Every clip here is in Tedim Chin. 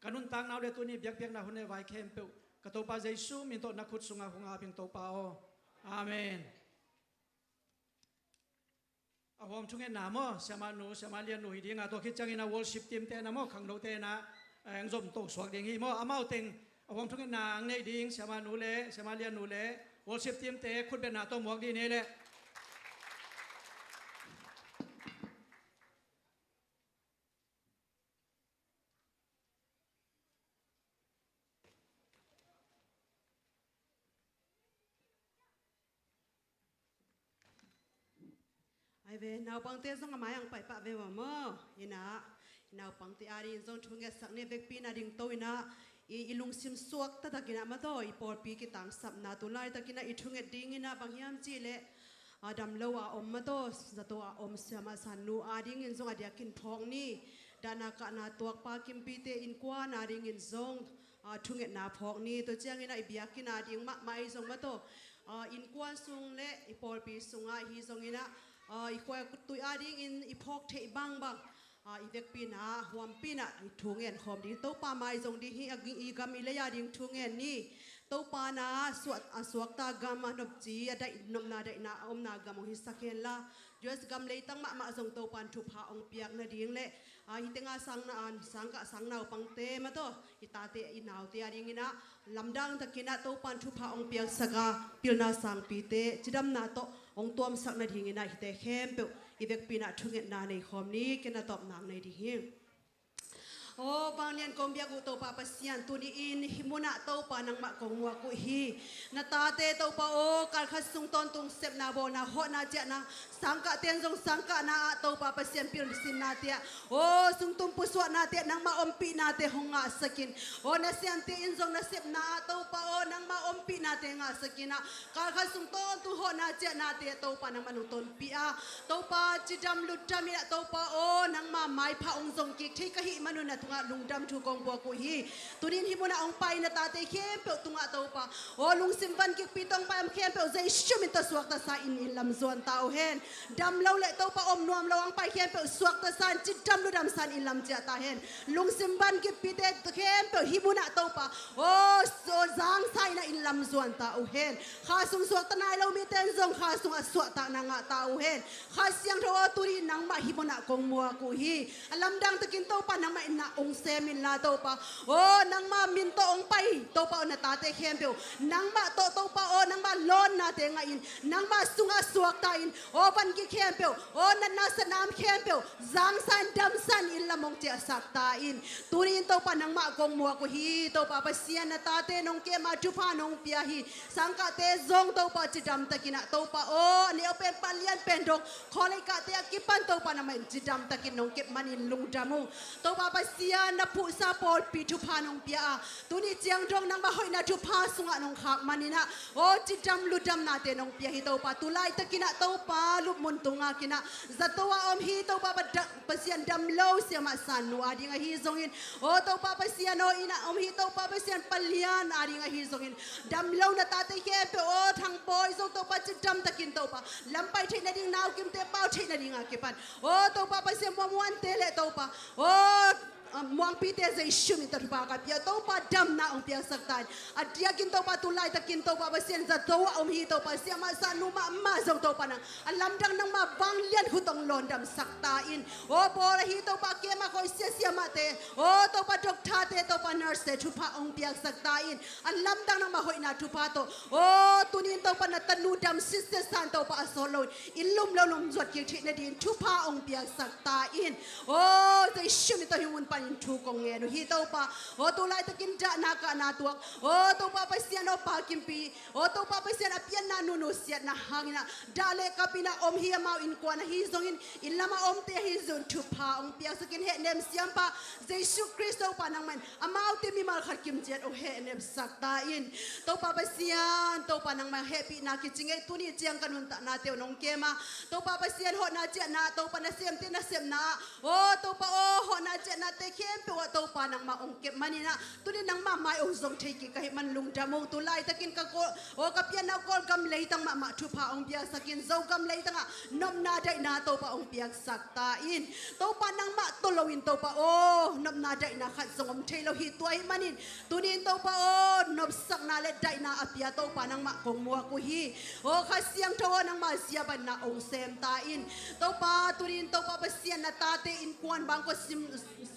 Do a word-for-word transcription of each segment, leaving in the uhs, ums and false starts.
Ka nuntakna uh le tuni biakpiakna hun le vai khempeuh ka Topa Jesu min tawh na khut sungah hong ap ing Topa aw. Amen. A huam thungetna maw, siamah nu, siamah lian nu hi ding a, tua khit ciangin a worship team te na maw, khangno te na, eh, ang zom to suak ding hi maw, amau teng a huam thungetna ang nei ding, siamah nu le, siamah lian nu le, worship team te khutbetna tawh muak ding nei le. Ai ve, naupangte zong a mai ang paipah ve maw maw. Inah, i naupangte a dingin zong thu ngetsak ni vekpi na ding to inah, i, i lungsim suak taktakin ah mataw, i pawlpi kitangsapna tu laitakin ah i thunget dingin ah bang hiam cihleh, a damlo a om mataw, zato a om siamah sannu a dingin zong a diakin phawk ni. Dahna kahna tuakpa kimpite innkuan a dingin zong, a, thungetna phawk ni. Tua ciangin ah i biakinn a ding mahmah i zong mataw, a, innkuan sung le i pawlpi sungah hi zongin ah, a, i khua tui a dingin i phawk theih bangbang, a, i vekpi na, huampi na i thu ngen khawm ding. Topa mai zong ding hi, a, i gam i lei a ding thu ngen ni. Topa na suak, a suakta gam a nopci, a daih nopna daihna a omna gam hong hisak henla, U S gam leitang mahmah zong Topan thupha hong piak nading le, a, hih tengah sang na an, sangkah sang naupangte mataw, i tate i naute a dingin ah lamdang takin ah Topan thupha hong piaksak a, pilna sangpite cidamna tawh hong tuamsak nadingin ah hihte khempeuh i vekpi na thungetna nei khawm ni. Ken a tawpna ang nei ding hi. Aw, vanglian kong biak uh Topa Pasian, tuni-in hih munah Topa nangmah kong muak uh hi. Na tate Topa aw, kalkhat sung tawntung sepna bawlna hawhna ciahna, sangkahte in zong sangkahna ah Topa Pasian pilsinnate ah, aw, sungtum pusuahnate ah nangmah ompihnate hong ngahsak in. Aw, na siamte in zong na sepna ah Topa aw, nangmah ompihnate ngahsak in ah, kalkhat sung tawntung hawhna ciahnate Topa nangmah nong tonpih a, Topa cidam lutdam in ah Topa aw, nangmah maipha hong zong kik thei ka hih manun na tungah lungdam thu kong buak uh hi. Tunin hih munah hong pai na tate khempeuh tungah Topa aw, lungsim van kikpi tawh hong pai om khempeuh Jesu min tawh suakta sa in, in lam zuan ta uh hen. Damlo le Topa om nuamlo hong pai khempeuh suakta sa in, cidam lutdam sa in, in lam ciah ta hen. Lungsim van kippite khempeuh hih munah Topa aw, zangsa in ah in lam zuan ta uh hen. Kha sung suakta nai lo mite in zong kha sungah suahtakna ngah ta uh hen. Kha Siangtho aw, tuni nangmah hih munah kong muak uh hi. A lamdang takin Topa nangmah in na hong sem inla Topa aw, nangmah min tawh hong pai Topa aw, na tate khempeuh nangmah tawh Topa aw, nangmah lawnnate ngah in, nangmah sungah suakta in, aw, van kik khempeuh aw, natna satna om khempeuh zangsa in, damsa in, in lam hong ciahsak ta in. Tuni in Topa nangmah kong muak uh hi. Topa Pasian, na tate nong kem a, thupha nong pia hi. Sangkahte zong Topa cidam takin ah Topa aw, a neu pen pan lian pen dong, college kahte a kipan Topa nangmah in cidam takin nong kep manin lungdam uh. Topa Pasian, na phuhsa pawlpi thupha nong pia a, tuni ciang dong nangmah hoihna thupha sungah nong khak manin ah aw, cidam lutdamnate nong pia hi Topa. Tu laitakin ah Topa lupmun tungah kin ah zato a om hi Topa, Pa-, Pasian damlo siamah sannu a ding ahi zongin, aw Topa Pasian aw, inn ah om hi Topa Pasian, palian a ding ahi zongin, damlo na tate khempeuh aw, Thangbawi zong Topa cidam takin Topa lam pai theih nading, naukimte pau theih nading a kipan aw Topa Pasian, muanmuante le Topa aw, a, muangpite Jesu min tawh thupha ka pia, Topa damna hong piaksak ta in. A diakin Topa tu laitakin Topa Pasian, zato a om hi Topa, siamah sannu mahmah zong Topa nang a lamdang nangmah vanglian khut hong lawndamsak ta in. Aw, bawl ahi Topa, kem a koi siasia mahte, aw Topa, doctorte Topa, nursete thupha hong piaksak ta in. A lamdang nangmah hoihna thupha tawh aw, tunin Topa na tanu dam sitset san Topa a sawt loin inn lum lo lum zuat kik theih nadingin thupha hong piaksak ta in. Aw, Jesu min tawh hih mun panin thu kong ngen uh hi Topa. Aw, tu laitakin dahna kahna tuak, aw Topa Pasian aw, pa kimpi, aw Topa Pasian a pianna nunu siatna hangin ah dah le kap in ah om hi, amau innkuan ahi zongin, inn lamah omte ahi zongin thupha hong piaksak in. Hehnem siampa Jesu Khrist Topa nangmah in amaute mimal khat kimciat hong hehnemsak ta in. Topa Pasian, Topa nangmah hehpihna kici ngei, tuni ciang ka nuntaknate uh nong kem a, Topa Pasian hawhna ciahna, Topa nasemte nasepna ah, aw Topa aw, hawhna ciahnate khempeuh ah Topa nangmah hong kep manin ah, tuni nangmah mai hong zong thei kik ka hih man lungdam ung. Tu laitakin ka Kawl, aw ka pianna Kawlgam leitang mahmah thupha hong piaksak in, Zogam leitang ah nopna daihna Topa hong piaksak ta in. Topa nangmah tawh lo in Topa aw nopna daihna khat zong om thei lo hi. Tua hih manin tuni in Topa aw nopsakna le daihna a pia Topa nangmah kong muak uh hi. Aw Kha Siangtho aw nangmah ziabanna hong sem ta in. Topa tuni in Topa Pasian na tate innkuan bangkua sim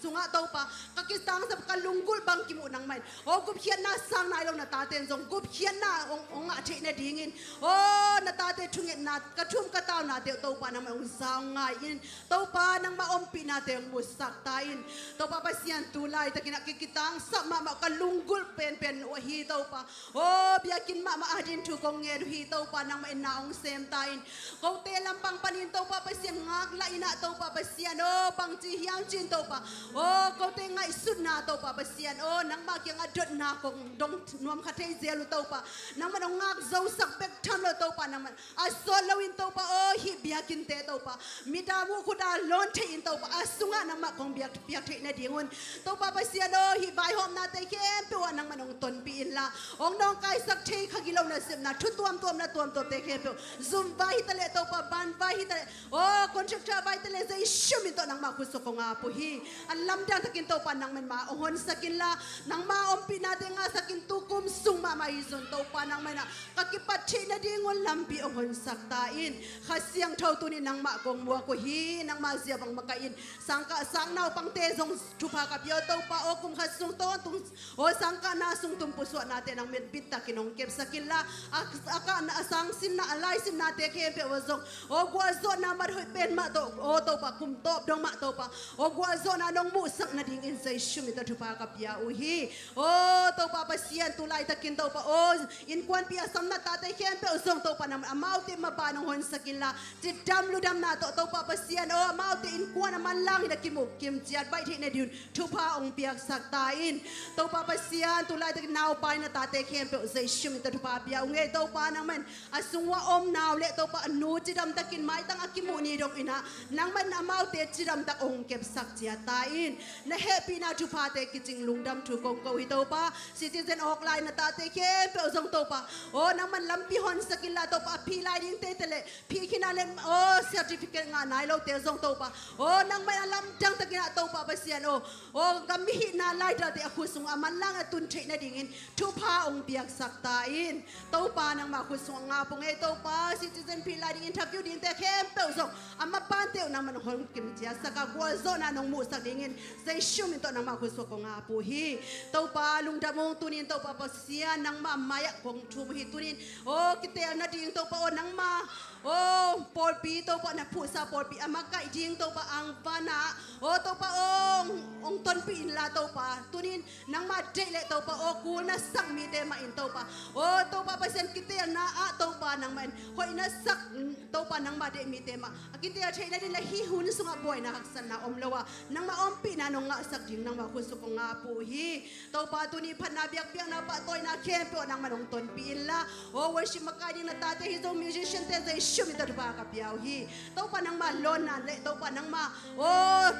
sungah Topa ka kitangsap ka lunggulh bang kimuh nangmah in aw gupkhiatna sang nai lo na tate in zong gupkhiatna hong, hong ngah theih nadingin aw na tate thungetna ka thum ka taunate uh Topa nangmah in hong za hong ngai in Topa nangmah ompihnate hong musak ta in. Topa Pasian tu laitakin ah ki kitangsap mahmah ka lunggulh penpen uh ahi Topa. Aw biakinn mahmah a din thu kong ngen uh hi Topa nangmah in na hong sem ta in. Kote lampang panin Topa Pasian ngaklah in ah Topa Pasian aw bangci hiam cin Topa aw kote ngaihsutna Topa Pasian aw nangmah kiangah dotna kong dong nuam kha thei zel uh Topa. Nangmah hong ngak zosak bek tham lo Topa nangmah a sawt loin Topa aw hih biakinnte Topa midang uh khuta lawn thei in Topa a sungah nangmah kong biak piak theih nadingun Topa Pasian aw hih vaihawmnate khempeuh ah nangmah hong tonpih inla hong nawngkaisak thei kha gilo nasepna thu tuamtuamna tuamtuamte khempeuh zumvai hitaleh Topa banvai hitaleh aw contractor vai hitaleh Jesu min tawh nangmah khutsuak kong ap uh hi. A lamdang takin Topa nangmah in ma hong honsak inla nangmah ompihnate ngahsak in tukum sung mahmah hi zon Topa nangmah in ah ka kipat theih nadingun lampi hong honsak ta in. Kha Siangtho tuni nangmah kong muak uh hi. Nangmah zia bang makaih in sangkah sang naupangte zong thupha ka pia uh Topa aw kum khat sung tawntung aw sangkahna sung tum pusuahnate nangmah in bittakin hong kepsak inla a, a kahna a sangsinna a laisinnate khempeuh aw zong aw gualzawhna mat hoih pen mah tawh aw Topa kum tawp dong mah Topa aw gualzawhna nong muhsak nadingin Jesu min tawh thupha ka pia uh hi. Aw Topa Pasian tu laitakin Topa aw innkuanpih a samna tate khempeuh zong Topa nangmah in amaute maban hong honsak inla cidam ludamna tawh Topa Pasian aw amaute innkuan a manlang in a kimuh kimciat baih theih nadingun thupha hong piaksak ta in. Topa Pasian tu laitakin naupai na tate khempeuh Jesu min tawh thupha pia uh ngei Topa nangmah in a sung uah om nau le Topa a nu cidamtakin maitang a kimuh ni dong in ah nangmah in amaute cidamtak hong kepsak ciat ta in. Na hehpihna thuphate kicing lungdam thu kong ko hi Topa. Citizen awk lai na tate khempeuh zong Topa aw nangmah in lampi honsak inla Topa a phih lai dingte hitaleh phih khin a le aw certificate ngah nai lote zong Topa aw nangmah in a lamdang takin ah Topa Pasian aw aw gam mihihna laidalte a khut sungah a manlang a tun theih nadingin thupha hong piaksak ta in. Topa nangmah khut sungah ngap uh ngei Topa citizen phih lai ding interview dingte khempeuh zong a mapante uh nangmah in hong kimciatsak a gualzawhna nong muhsak dingin Jesu min tawh nangmah khut sungah kong ngap uh hi. Topa lungdam ung tunin Topa Pasian nangmah mai-ah kong thum uh hi tunin aw kitelna ding Topa aw nangmah aw pawlpi Topa na phuhsa pawlpi a makaih ding Topa angvana aw Topa aw hong tonpih inla Topa tunin nangmah deih leh Topa aw kul na sak mite mah in Topa aw Topa Pasian kitelna ah Topa nangmah in hoih na sak Topa nangmah deih mite mah a kitel theih nading le hih hun sungah buaina haksatna om lo a nangmah ompihna nong ngahsak ding nangmah khut sungah kong ngap uh hi. Topa tuni phatna biakpiakna pahtawina khempeuh ah nangmah in hong tonpih inla aw worship makai ding na tate hi zong musiciante Jesu min tawh thupha ka pia uh hi. Topa nangmah lawnna le Topa nangmah aw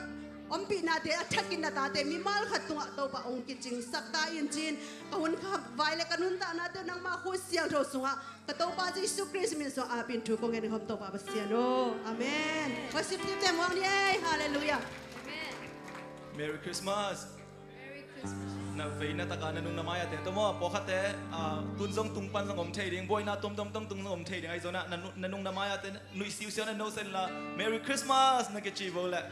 ompihnate a thakin na tate mimal khat tungah Topa hong kicingsak ta in ci-in ka hun kha vai le ka nuntaknate uh nangmah khut siangtho sungah ka Topa Jesu Khrist min sungah apin thu kong ngen khawm Topa Pasian aw. Amen. Worship team teng muang ni ei. Halleluiah. Merry Christmas. Na veina taka na nung na mai-ate tawh maw pawlkhatte tun zong tung pan zong om thei ding buaina tuamtuam tawh tung zong om thei ding ahi zongin na nung na mai-ate nuih siusiau na nosen la Merry Christmas na kici bo leh.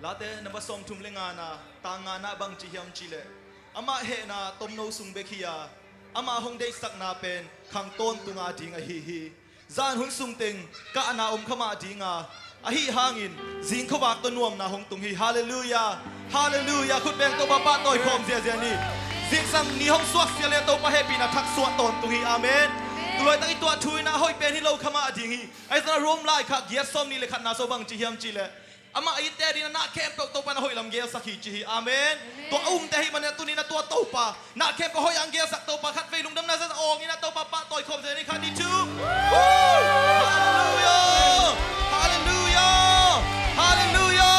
Late na va sawmthum le ngana tang ngana bangci hiam cihleh amah hehna tomno sung bek hi-a amah hong deihsakna pen khang tawntunga ding ahi hi. Zan hun sungteng kahna om kha mah dinga ahi hangin zing khuavak tawh nuamna hong tung hi. Halleluiah. Halleluiah. Khutbeng Topa pahtawi khawm ziazia ni. Zingsang ni hong suaksia le Topa hehpihna thaksuah tawntung hi. Amen. Tulawitak i tuah thu in a hoih pen hi lo kha mah ding hi. Ahi zongin Rom laikhak giat sawmnih le khatna sua bangci hiam cihleh Amah a itte ding a na khempeuh Topa in a hoih lam gelsak hi ci hi. Amen. Tua a umte ahih manin a tuni in a tua Topa na khempeuh hoih a gelsak Topa khatvei lungdamna zat awng in a Topa pahtawi khawm zia ni. Khat, nih, thum. Halleluia. Halleluia. Halleluia.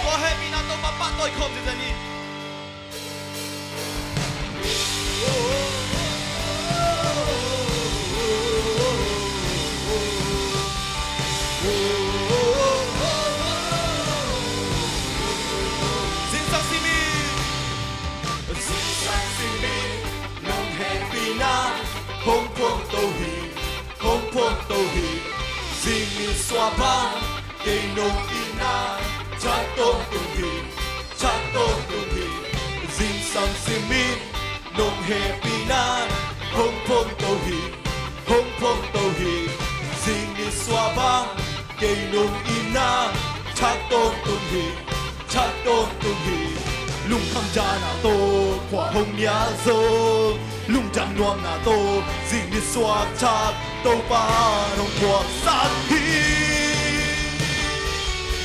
Tua hehpihna Topa pahtawi khawm zia ni. Zingsang simin, zingsang simin nong hehpihna hong phongto hi, hong phongto hi. Zing ni sua bang kei nong itna thak tawntung hi, thak tawntung hi. Zingsang simin nong hehpihna hong phongto hi, hong phongto hi. Zing ni sua bang kei nong itna thak tawntung hi, thak tawntung hi. Lungkham dahna tawh khua hong nial zo, lungdam nuamna tawh zing ni suak thak Topa in hong puaksak hi.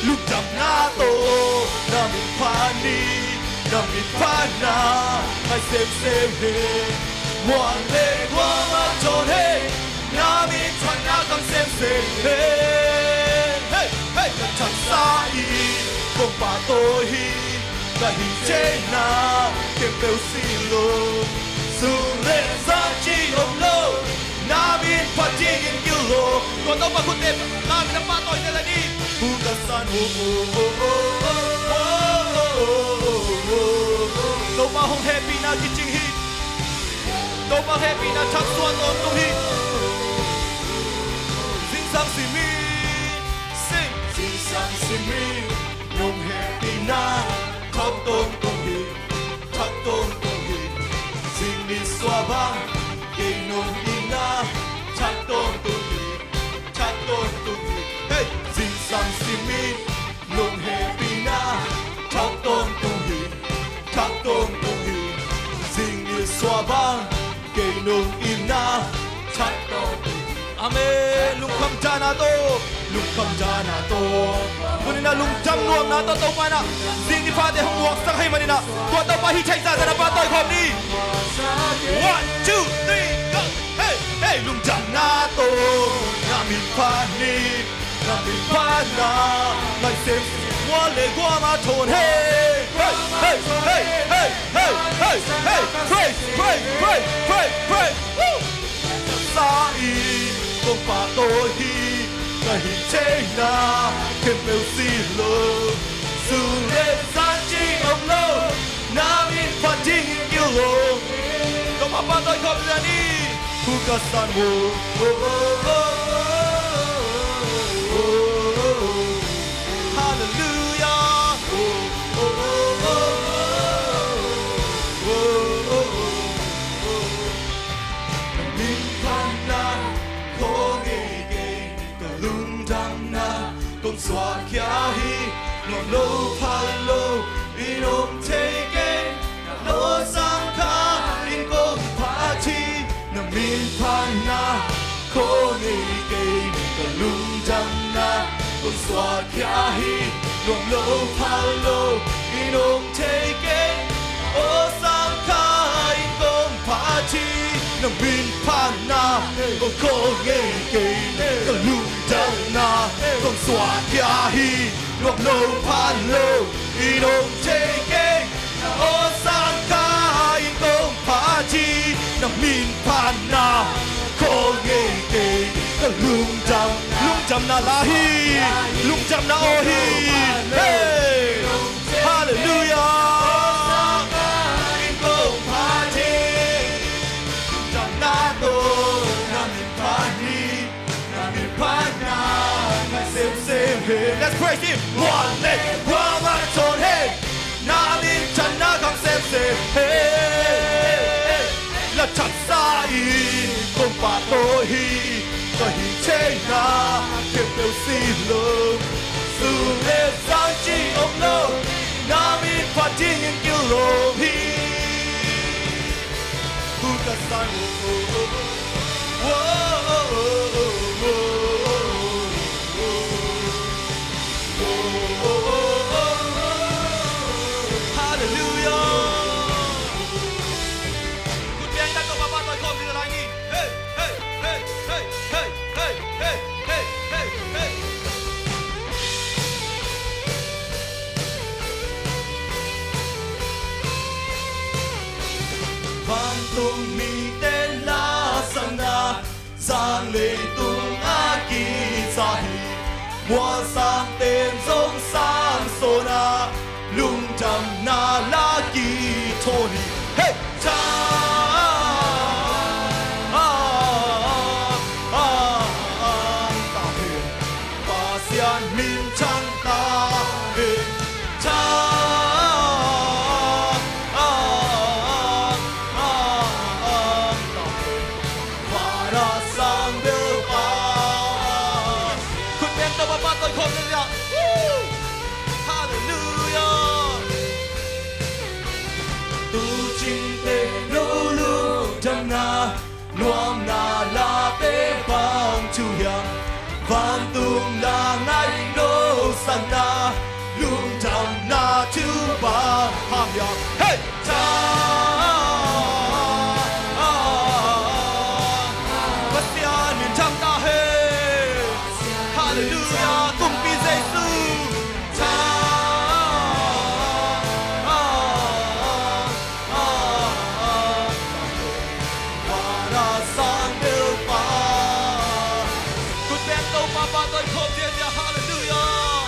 Lungdamna tawh na min phat ni, na min phatna ngai semsem hi. Muan le guam ah thawn hi, na min phatna khang semsem hi. Hei, hei, ka thaksa in kong pahtawi hi. Ka hih theihna khempeuh si lo, sum le zan cih om lo, na min phat dingin gilo. Tua Topa khutte la min a pahtawi zel a ni. Hu ka san, oh, oh, oh. Topa hong hehpihna kicing hi. Topa hehpihna thak suan tawntung hi. Zingsang simin, sing. Zingsang simin nong hehpihna thak tawntung hi, thak tawntung hi. Zing ni sua bang kei nong itna thak tawntung hi, thak tawntung hi. Hei, zingsang simin nong hehpihna thak tawntung hi, thak tawntung hi. Zing ni sua bang kei nong itna thak tawntung hi. Amen. Lungkham dahna tawh, lungkham dahna tawh. Tuni in a lungdam nuamna tawh Topa in a zing ni phate hong muaksak ahih manin a tua Topa hih theih zahzah na pahtawi khawm ni. One, two, three, go. Hei, hei, lungdamna tawh na min phat ni, na min phatna ngai semsem. Muan le guam ah thawn hi. Hei, hei, hei, hei, hei, hei, hei. Praise, praise, praise, praise, praise. Woo! Sa in kong pahtawi hi. Ka hih theihna khempeuh si lo, sum le zan cih om lo, na min phat dingin gilo. Topa pahtawi khawm zel a ni. Hu ka san, oh, oh, oh, oh. Halleluia. Oh, oh, oh, oh. Oh, oh, oh, oh. Na min phatna khawng ngei kei, ka lungdamna kong suahkhia hi. Nuam lo pha lo in om thei kei, na aw sang kha in kong phat hi. Na min phatna khawng ngei kei, ka lungdamna kong suahkhia hi. Nuam lo pha lo in om thei kei, na aw sang kha in kong phat hi. Na min phatna khawng ngei kei, ka lungdamna kong suahkhia hi. Nuam lo pha lo in om thei kei, na aw sang kha in kong phat hi. Na min phatna khawng ngei kei, ka lungdam, lungdamna la hi, lungdamna aw hi. Hey! Halleluia. Let's praise him. Muan le guam ah thawn hi. Na min phatna khang semsem hi. La thaksa in kong pahtawi hi. Ka hih theihna khempeuh si lo, sum le zan cih om lo, na min phat dingin kilawm hi. Hu ka san, oh, oh, oh. Leitung a kiza hi, mual sang ten zong sang sawn a, lungdamna la kithawn hi. Hei! Tha, a, a, a, ta hen. Pasian min thang ta hen. Tha, a, a, a, a, ta hen. Khut beng Topa pahtawi khawm ni. Halleluiah. Tuucingte no lungdamna, nuamna late bang thuhiam, vantung la ngai no sangna, lungdamna thu bang hang hiam. Hei! Tha, Pasian min thang ta hen. Halleluiah, Kumpi Jesu. Tha, vana sang deuh pa. Khut beng Topa pahtawi khawm ziahziah. Halleluiah.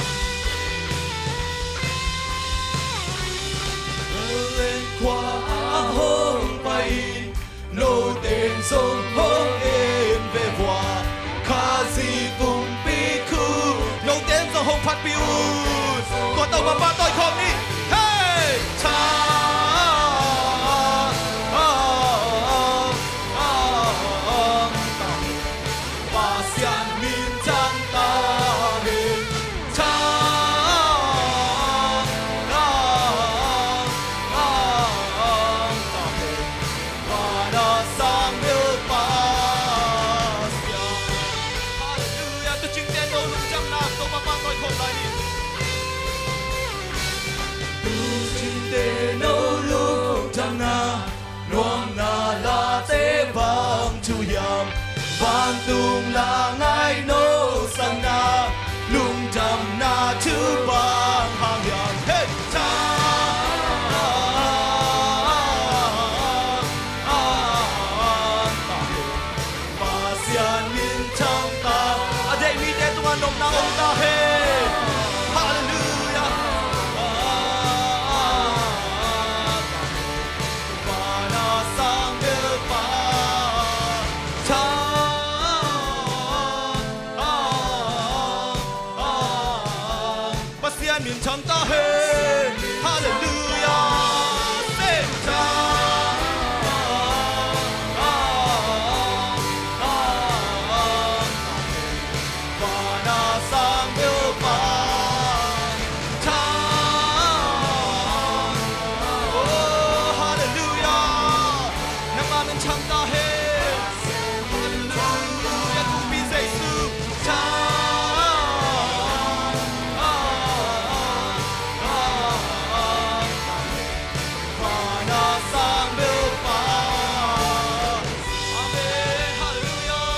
Ellen khua ah hong pai in, note in zong hong en ve vua. Khazih kumpi khut, note in zong hong phatpih un. Tua Topa pahtawi khawm ni. Hei! Tha, a, a, a, a, a, Pasian min thang ta hen. Tha, a, a, a, a, ta hen. Vana sang deuh pa. Halleluiah. Tuucingte no lungdamna, Topa pahtawi khawm lai ni. Tuucingte no lungdamna, nuamna late bang thuhiam, vantung la ngai no sangna, lungdamna thu bang hang hiam. Hei! Tha, a, a, a, a, a, Pasian min thang ta. A deih mite tungah nopna om ta hen. Halleluiah. Vana sang deuh pa. Tha, a, a, a, Pasian min thang ta hen. Halleluiah. Sing ta. Vana sang deuh pa. Tha. Oh, halleluiah. Nangmah min thang ta hen. Halleluiah, Kumpi Jesu. Tha. Vana sang deuh pa. Amen. Halleluiah.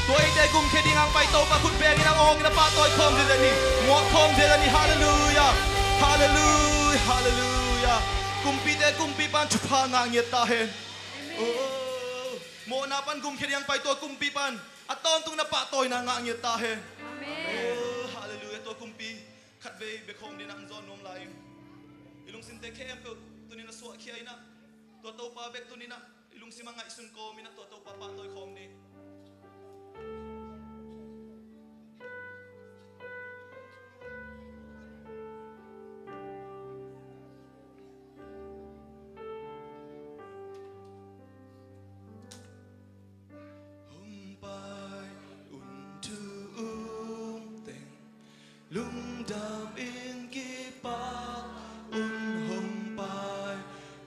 Tua eite gumkhia ding hong pai Topa khut beng in, a awng in, a pahtawi khawm ziahziah ni. Muak khawm ziahziah ni. Halleluiah. Halleluiah. Halleluiah. Kumpite Kumpipa in thupha ngah ngiat ta hen. Amen. Oh, mawhna pan gumkhia ding hong pai tua Kumpipa in a tawntungin a pahtawina ngah ngiat ta hen. Amen. Oh, halleluiah. Tua Kumpi khatvei bek hong dingin hong zawn nuam lai ing. I lungsimte khempeuh tuni-in a suahkhia in ah, tua Topa bek tuni-in ah i lungsim a ngaihsun kawmin ah tua Topa pahtawi khawm ni. Hong pai un, thu um teng lungdam in kipak un, hong pai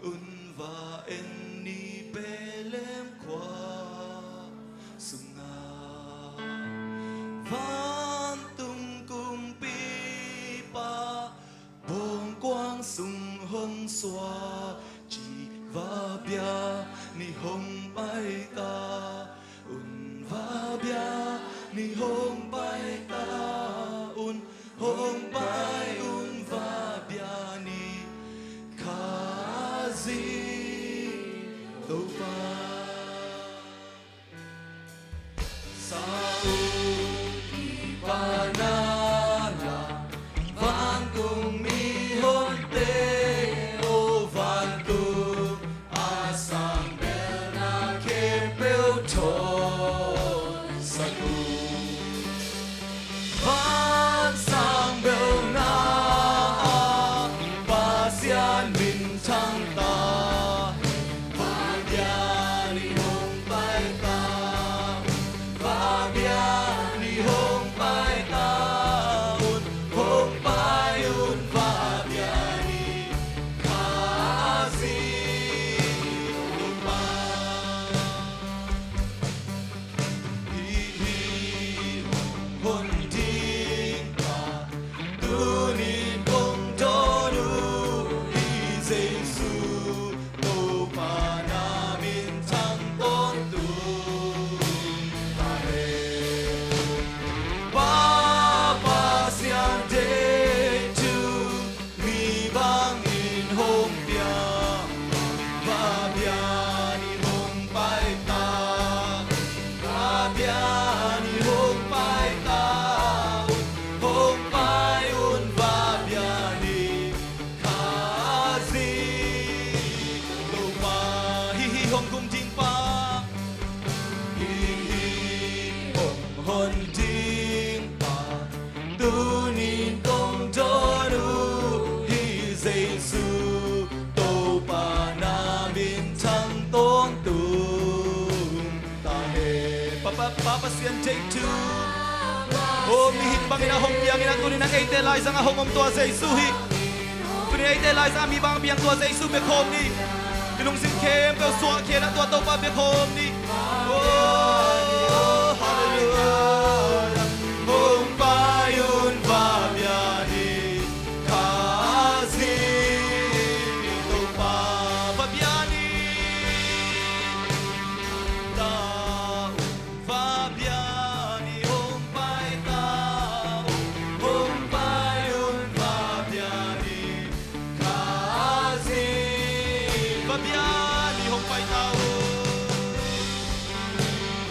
un, va en ni Bethlehem khua sungah. Vantung Kumpipa bawngkuang sung hong suak, ci va bia ni hong pai ta un, va bia ni hong pai ta un, hong pai un, va bia ni Khazih Topa. Pa, Pa Pasian deih thu. O, mihing bangin a hong piangin a, tuni-in a eite laizang a hong om tua Jesu hi. Tuni-in a eite laizang a mi bang piang tua Jesu bia khawm ni. I lungsim khempeuh suahkhia-in a tua Topa bia khawm ni. O, hallelujah. Hong pai un, va bia ni. Khazih Topa, va bia ni. Ta un, va bia ni, hong pai ta un, hong pai un, va bia ni. Khazih, va bia ni, hong pai ta un.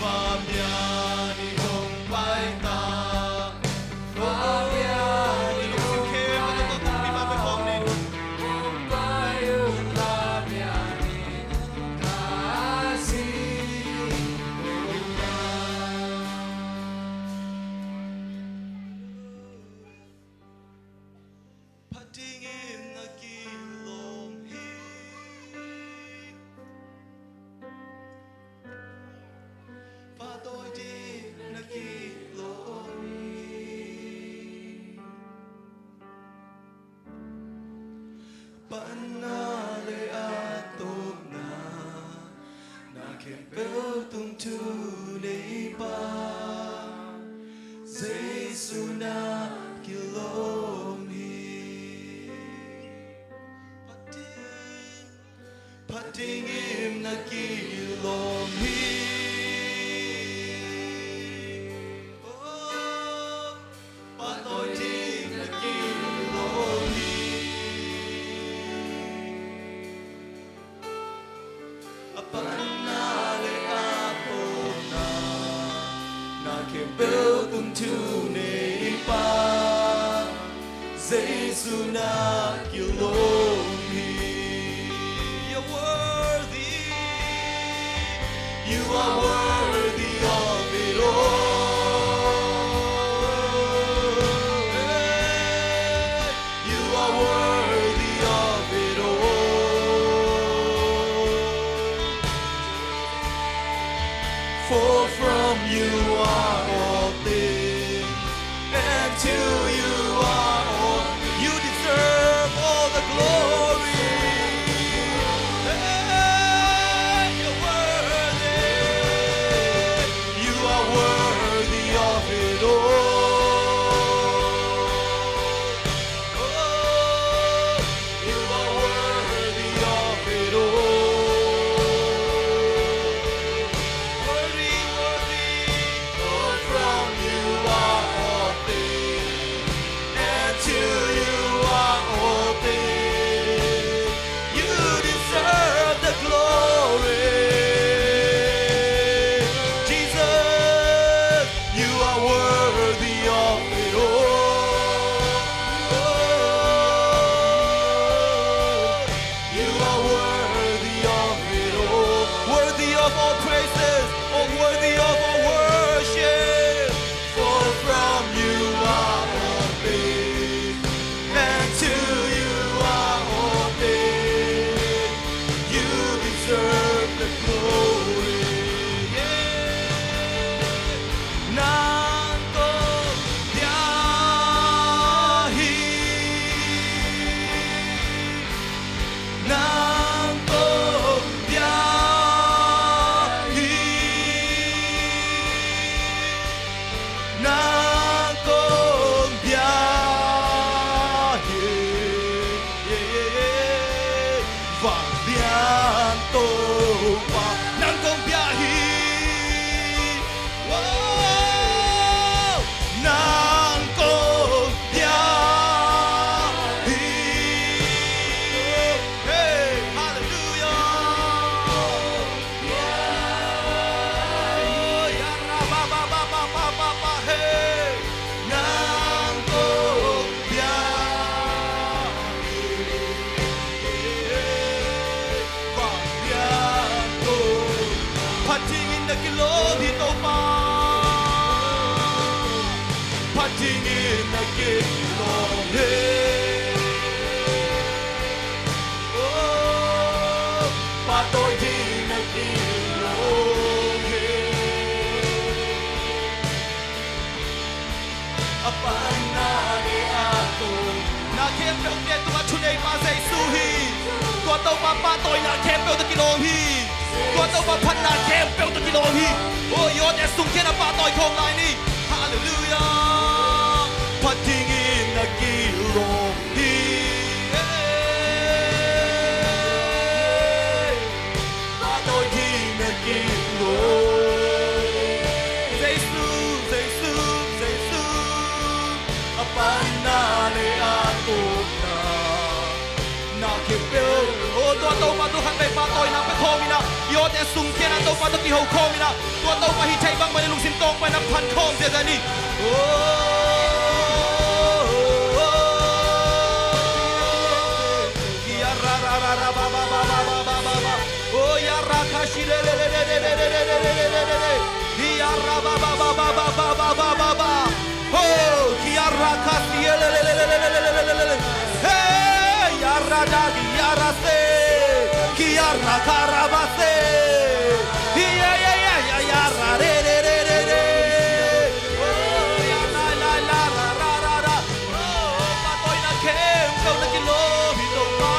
Va bia ni, hong pai ta un. Va bia ni, hong pai ta un. Hong pai un, va bia ni. Khazih. Phat dingin na kilawm hi. Pahtawi dingin na kilawm hi. Panna le a tawpna, na khempeuh tungah thuneipa, Jesu na kilawm hi. Phat ding, phat dingin na kilawm hi. Oh, pahtawi dingin na kilawm hi. A panna le a tawpna, na khempeuh tungah thuneipa, Jesu na kilawm hi. You're worthy. You are worthy of it all. You are worthy of it all. For from you are all things, and to you are all. You deserve all the glory. Hey, you're worthy. You are worthy of it all. Oh, you are worthy of it all. Worthy, worthy. For from you are all things, and to you are all things. You deserve the glory. Jesus, you are worthy of it all. You are worthy of it all, worthy of all praises, oh, worthy of all worship. For from you are all things, and to you are all things. You deserve the glory. Yeah. Nang kong biak hi. Nang kong biak hi. Nang kong biak hi. Yeah, yeah, yeah. Va bia in Topa, nang kong biak hi. Wow! Nang kong biak hi. Hey, hallelujah. Hey, nang kong biak hi. Phat dingin na kilawm hi Topa. Phat dingin na kilawm hi. Oh, pahtawi dingin na kilawm hi. Khempeuh te tungah thuneipa Jesu hi. Tua Topa pahtawina khempeuh tawh kilawm hi. Tua Topa phatna khempeuh tawh kilawm hi. Oh, i awte sung khempeuh ah pahtawi khawm lai ni. Halleluiah. Phat dingin na kilawm hi. Pahtawi dingin na kilawm. Jesu, Jesu, Jesu. A panna le a tawpna, na khempeuh. Oh, tua Topa tawh khatvei pahtawina pia khawm in ah, i awte sung khempeuh ah Topa tawh kiho khawm in ah, tua Topa hih theih bang mah in lungsim tawng pan in ah phat khawm ziahziah ni. Oh, oh, oh, oh. Ki a ra ra ra ra ba ba ba. Oh, ya ra ka shi le le le. Ya ra ba ba ba. Oh, ki a ra ka shi le le le. Hey, ya ra da ki a ra se. Ki a ra ka ra ba se. Ya ya ya ya ya ra re re re re re. Oh, ya la la la ra ra ra ra. Oh, pahtawina khempeuh na kilawm hi Topa.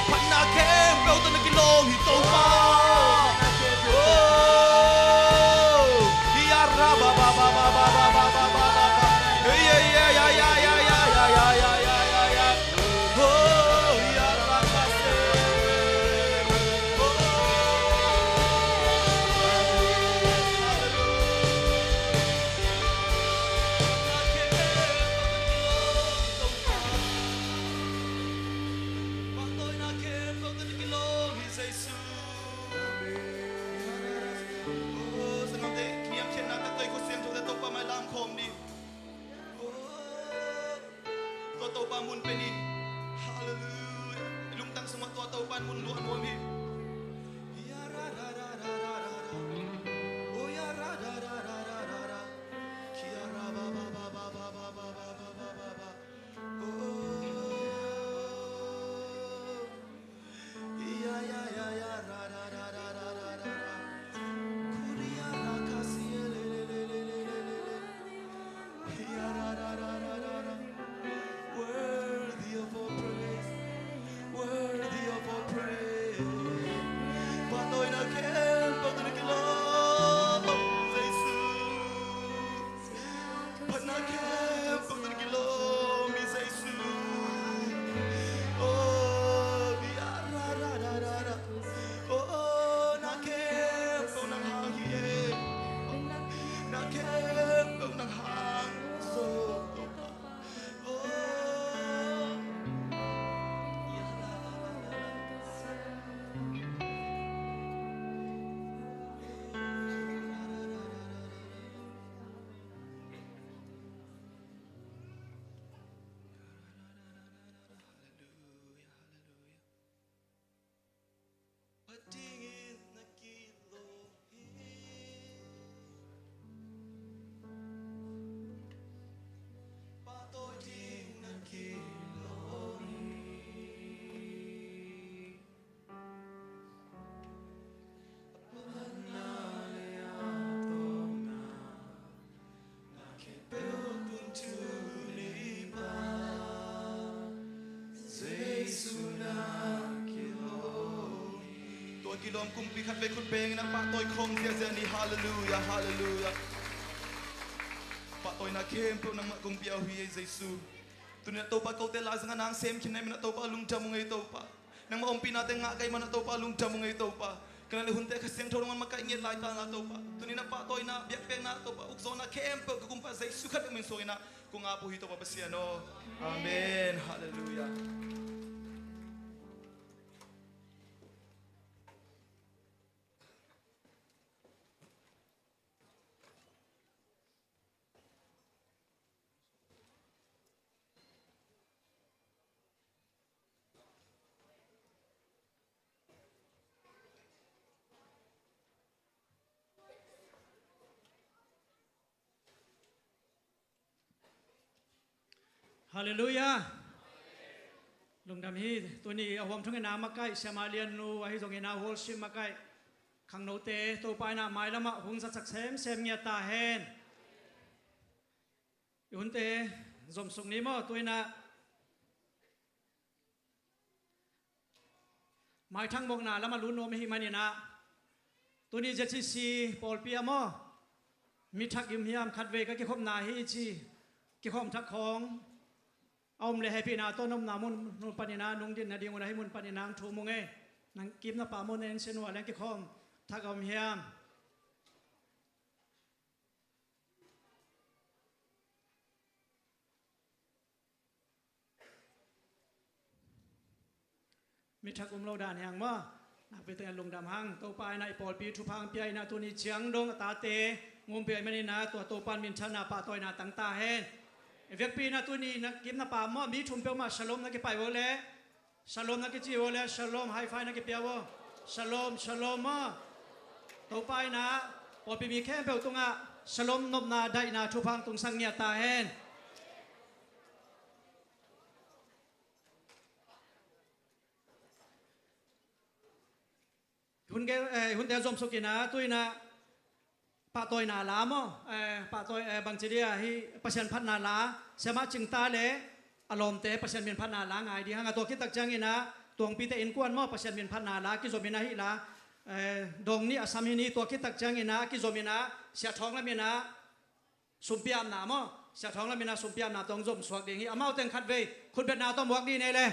Phatna khempeuh tawh na kilawm hi Topa. Oh, ya ra ba ba. Hey, hey, hey, ya ya ya ya ya. Oh, ya ra ka se. Oh. Pahtawina khempeuh tawh na kilawm hi Jesu. Oh, sanggamte, niamkhiatna tak tawh i khut siangthote Topa mai lam khawm ni. Oh, tua Topa mun pia ni. Halleluiah. I lungtang sungah tua Topa in mun luah nuam hi. Ya ra ra ra ra ra ra ra. Oh, ya ra ra ra ra ra ra ra. Ki a ra ba ba ba. Oh. Ya ya ya ya ra ra ra ra ra ra. Kuria ra ka si le le le. Ya ra ra ra ra ra ra. Worthy of all praise. Worthy of all praise. Pahtawina khempeuh tawh na kilawm, Jesu. Phatna khempeuh tawh na kilawm hi Jesu. Oh, ya ra ra ra ra ra. Oh, na khempeuh nang hang hi e. Na khempeuh nang hang. So, oh. Tua kilawm kumpi khatvei khut bengin a pahtawi khawm ziahziah ni. Halleluiah, halleluiah. Pahtawina khempeuh nangmah kong pia uh hi ei Jesu. Tuni-in a Topa kote laizangah nang sem khin na hih manin a Topa lungdam ung ei Topa. Nangmah ompihnate ngah ka hih manin a Topa lungdam ung ei Topa. Ka nat le hunte Kha Siangtho nangawn makaih ngiat laitak a Topa, tuni-in a pahtawina, biakpiakna, a Topa ukzawhna khempeuh ka Kumpa Jesu khat bek min suangin ah kong ap uh hi Topa Pasian aw. Amen. Halleluiah. Halleluiah. Lungdam hi. Tuni a huam thungetna makaih Siamah Lian Nu, ahi zongin a worship makaih khangnote Topa in a mailamah hong zatsak semsem ngiat ta hen. I hunte Zomsuk ni maw, tu-in ah maithang mawkna lamah lut nuam ahih manin ah, tuni Z C C pawlpi ah maw, mi thak i om hiam, khatvei ka kikhopna hi ci, kikhawm thak khawng a om leh hehpihna tawh nopna mun, mun panin ah nungdin nading un ah hih mun panin ah hong thum ung ei. Nang kipna pa maw, na en sin uh a leh kikhawm thak a om hiam? Mi thak um lo dan hi hang maw. Nakpi takin lungdam hang. Topa in ah i pawlpi thupha hong pia in ah, tuni ciang dong a tate hong ompih ahih manin ah, tua Topa in minthanna pahtawina tang ta hen. I vekpi in ah tuni na kipna pa maw, mi thum peuhmah shalom na kipaih uh leh, shalom na kici uh leh, shalom high five na kipia uh. Shalom, shalom maw. Topa in ah pawlpi mi khempeuh tungah shalom, nopna, daihna, thupha hong tungsak ngiat ta hen. Hun gel, eh, hunte zomsuk in ah, tu-in ah pahtawina la maw, eh, pahtawi, eh, bangci dia, hih Pasian phatna la, siamah Cingta leh a lawmte Pasian min phatna la ngai ding hang a, tua khit tak ciangin ah Tuangpite innkuan maw, Pasian min phatna la kizom in ah, hih la, eh, dawng nih a sam hi ni, tua khit tak ciangin ah kizom in ah Sia Thawng lam in ah sumpiapna maw, Sia Thawng lam in ah sumpiapna tawh hong zom suak ding hi. Amau teng khatvei khutbetna tawh muak ni nei le.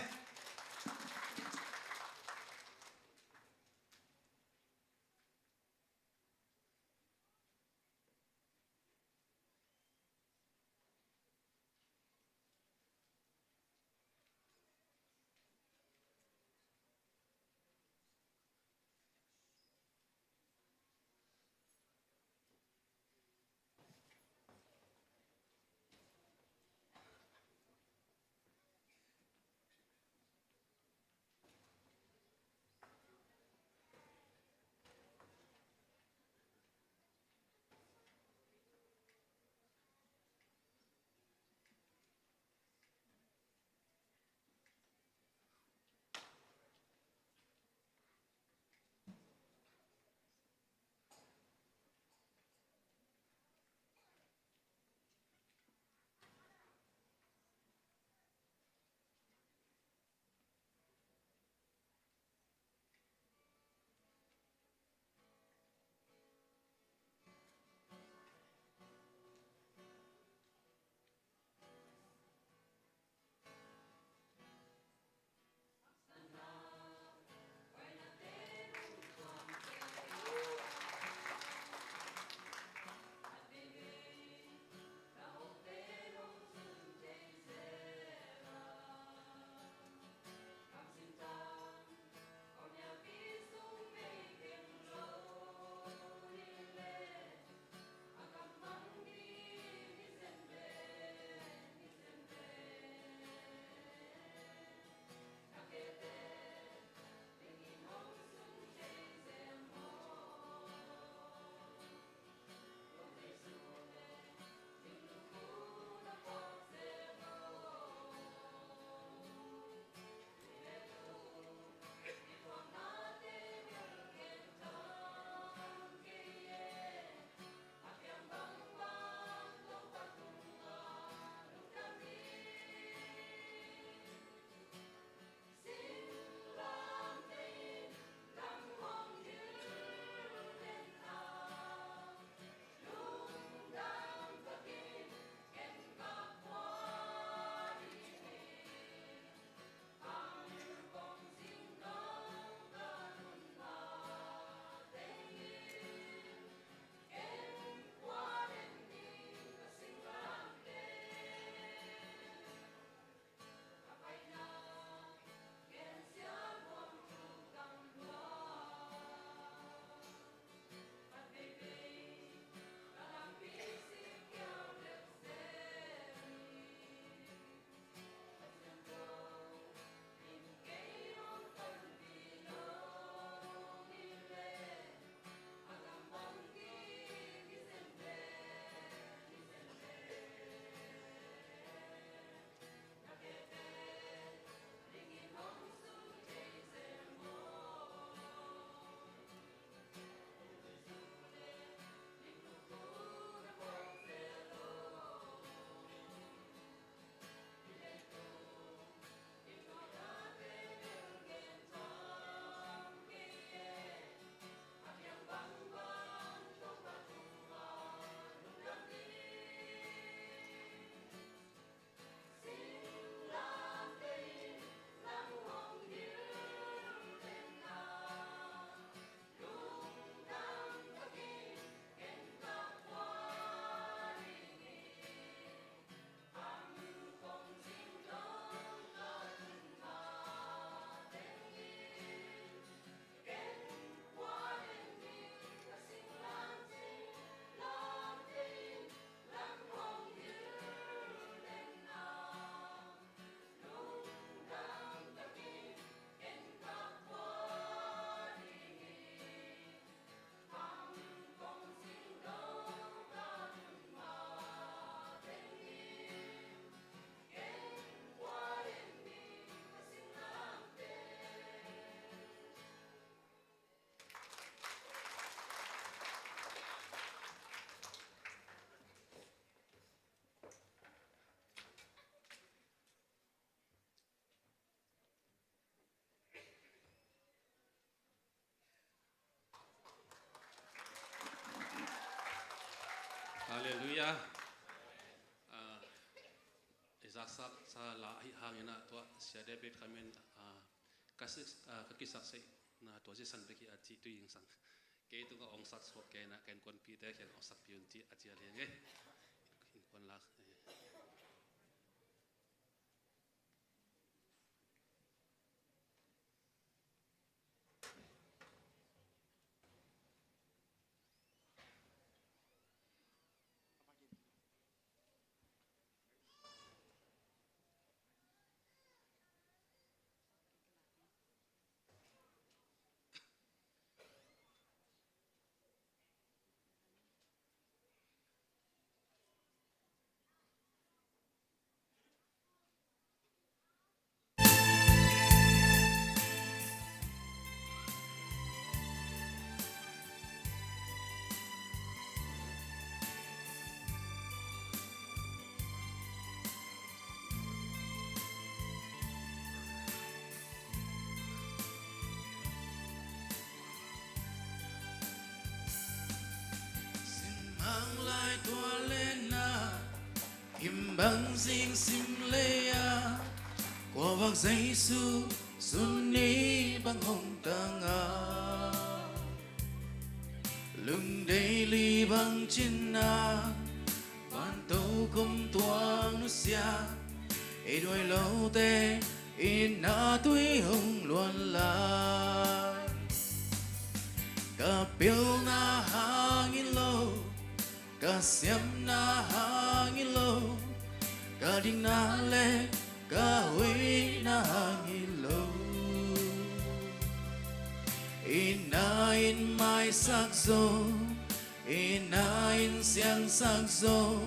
Halleluiah. Ah, i zaksak sa la ahi hangin ah tua Sia David khamin, ah, ka si-, ah, ka kisakseihna tua sisan bek hi a ci tu ingsang. Kei tungah ong sak suak kei na, ka innkuanpihte kiang ong sakpih un ci a ci a liang e. Innkuan lak. Sin mang lai tua le na, kim bang zing sim le a, kua bang Jesu sun ni bang hong tang a, lungdei li bang cin a, van to kum tuang nusia, i duai lote i na tui hong luan lai. Ka pilna hang hi lo, ka siamna hang hi lo, ka dikna le ka hoihna hang hi lo. I na in maisak zo, i na in siangsak zo,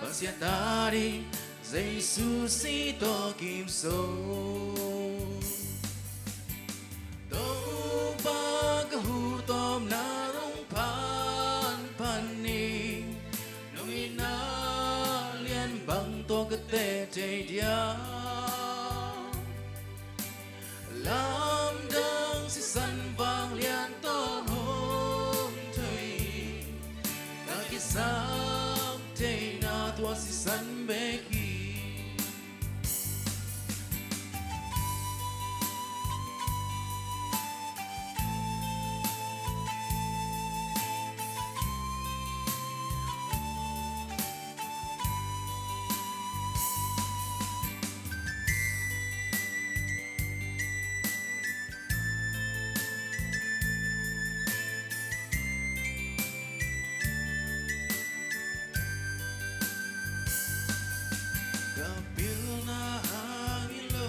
Pasian ta ding Jesu si tawh kim zo. Topa ka hu tawpna rung phan phan ni, nong itna lian bang tawh ka teh thei diam. Lamdang sisan vanglian tawh hong thoi, ka kisap theihna tua sisan bek hi. Ka pilna hang hi lo,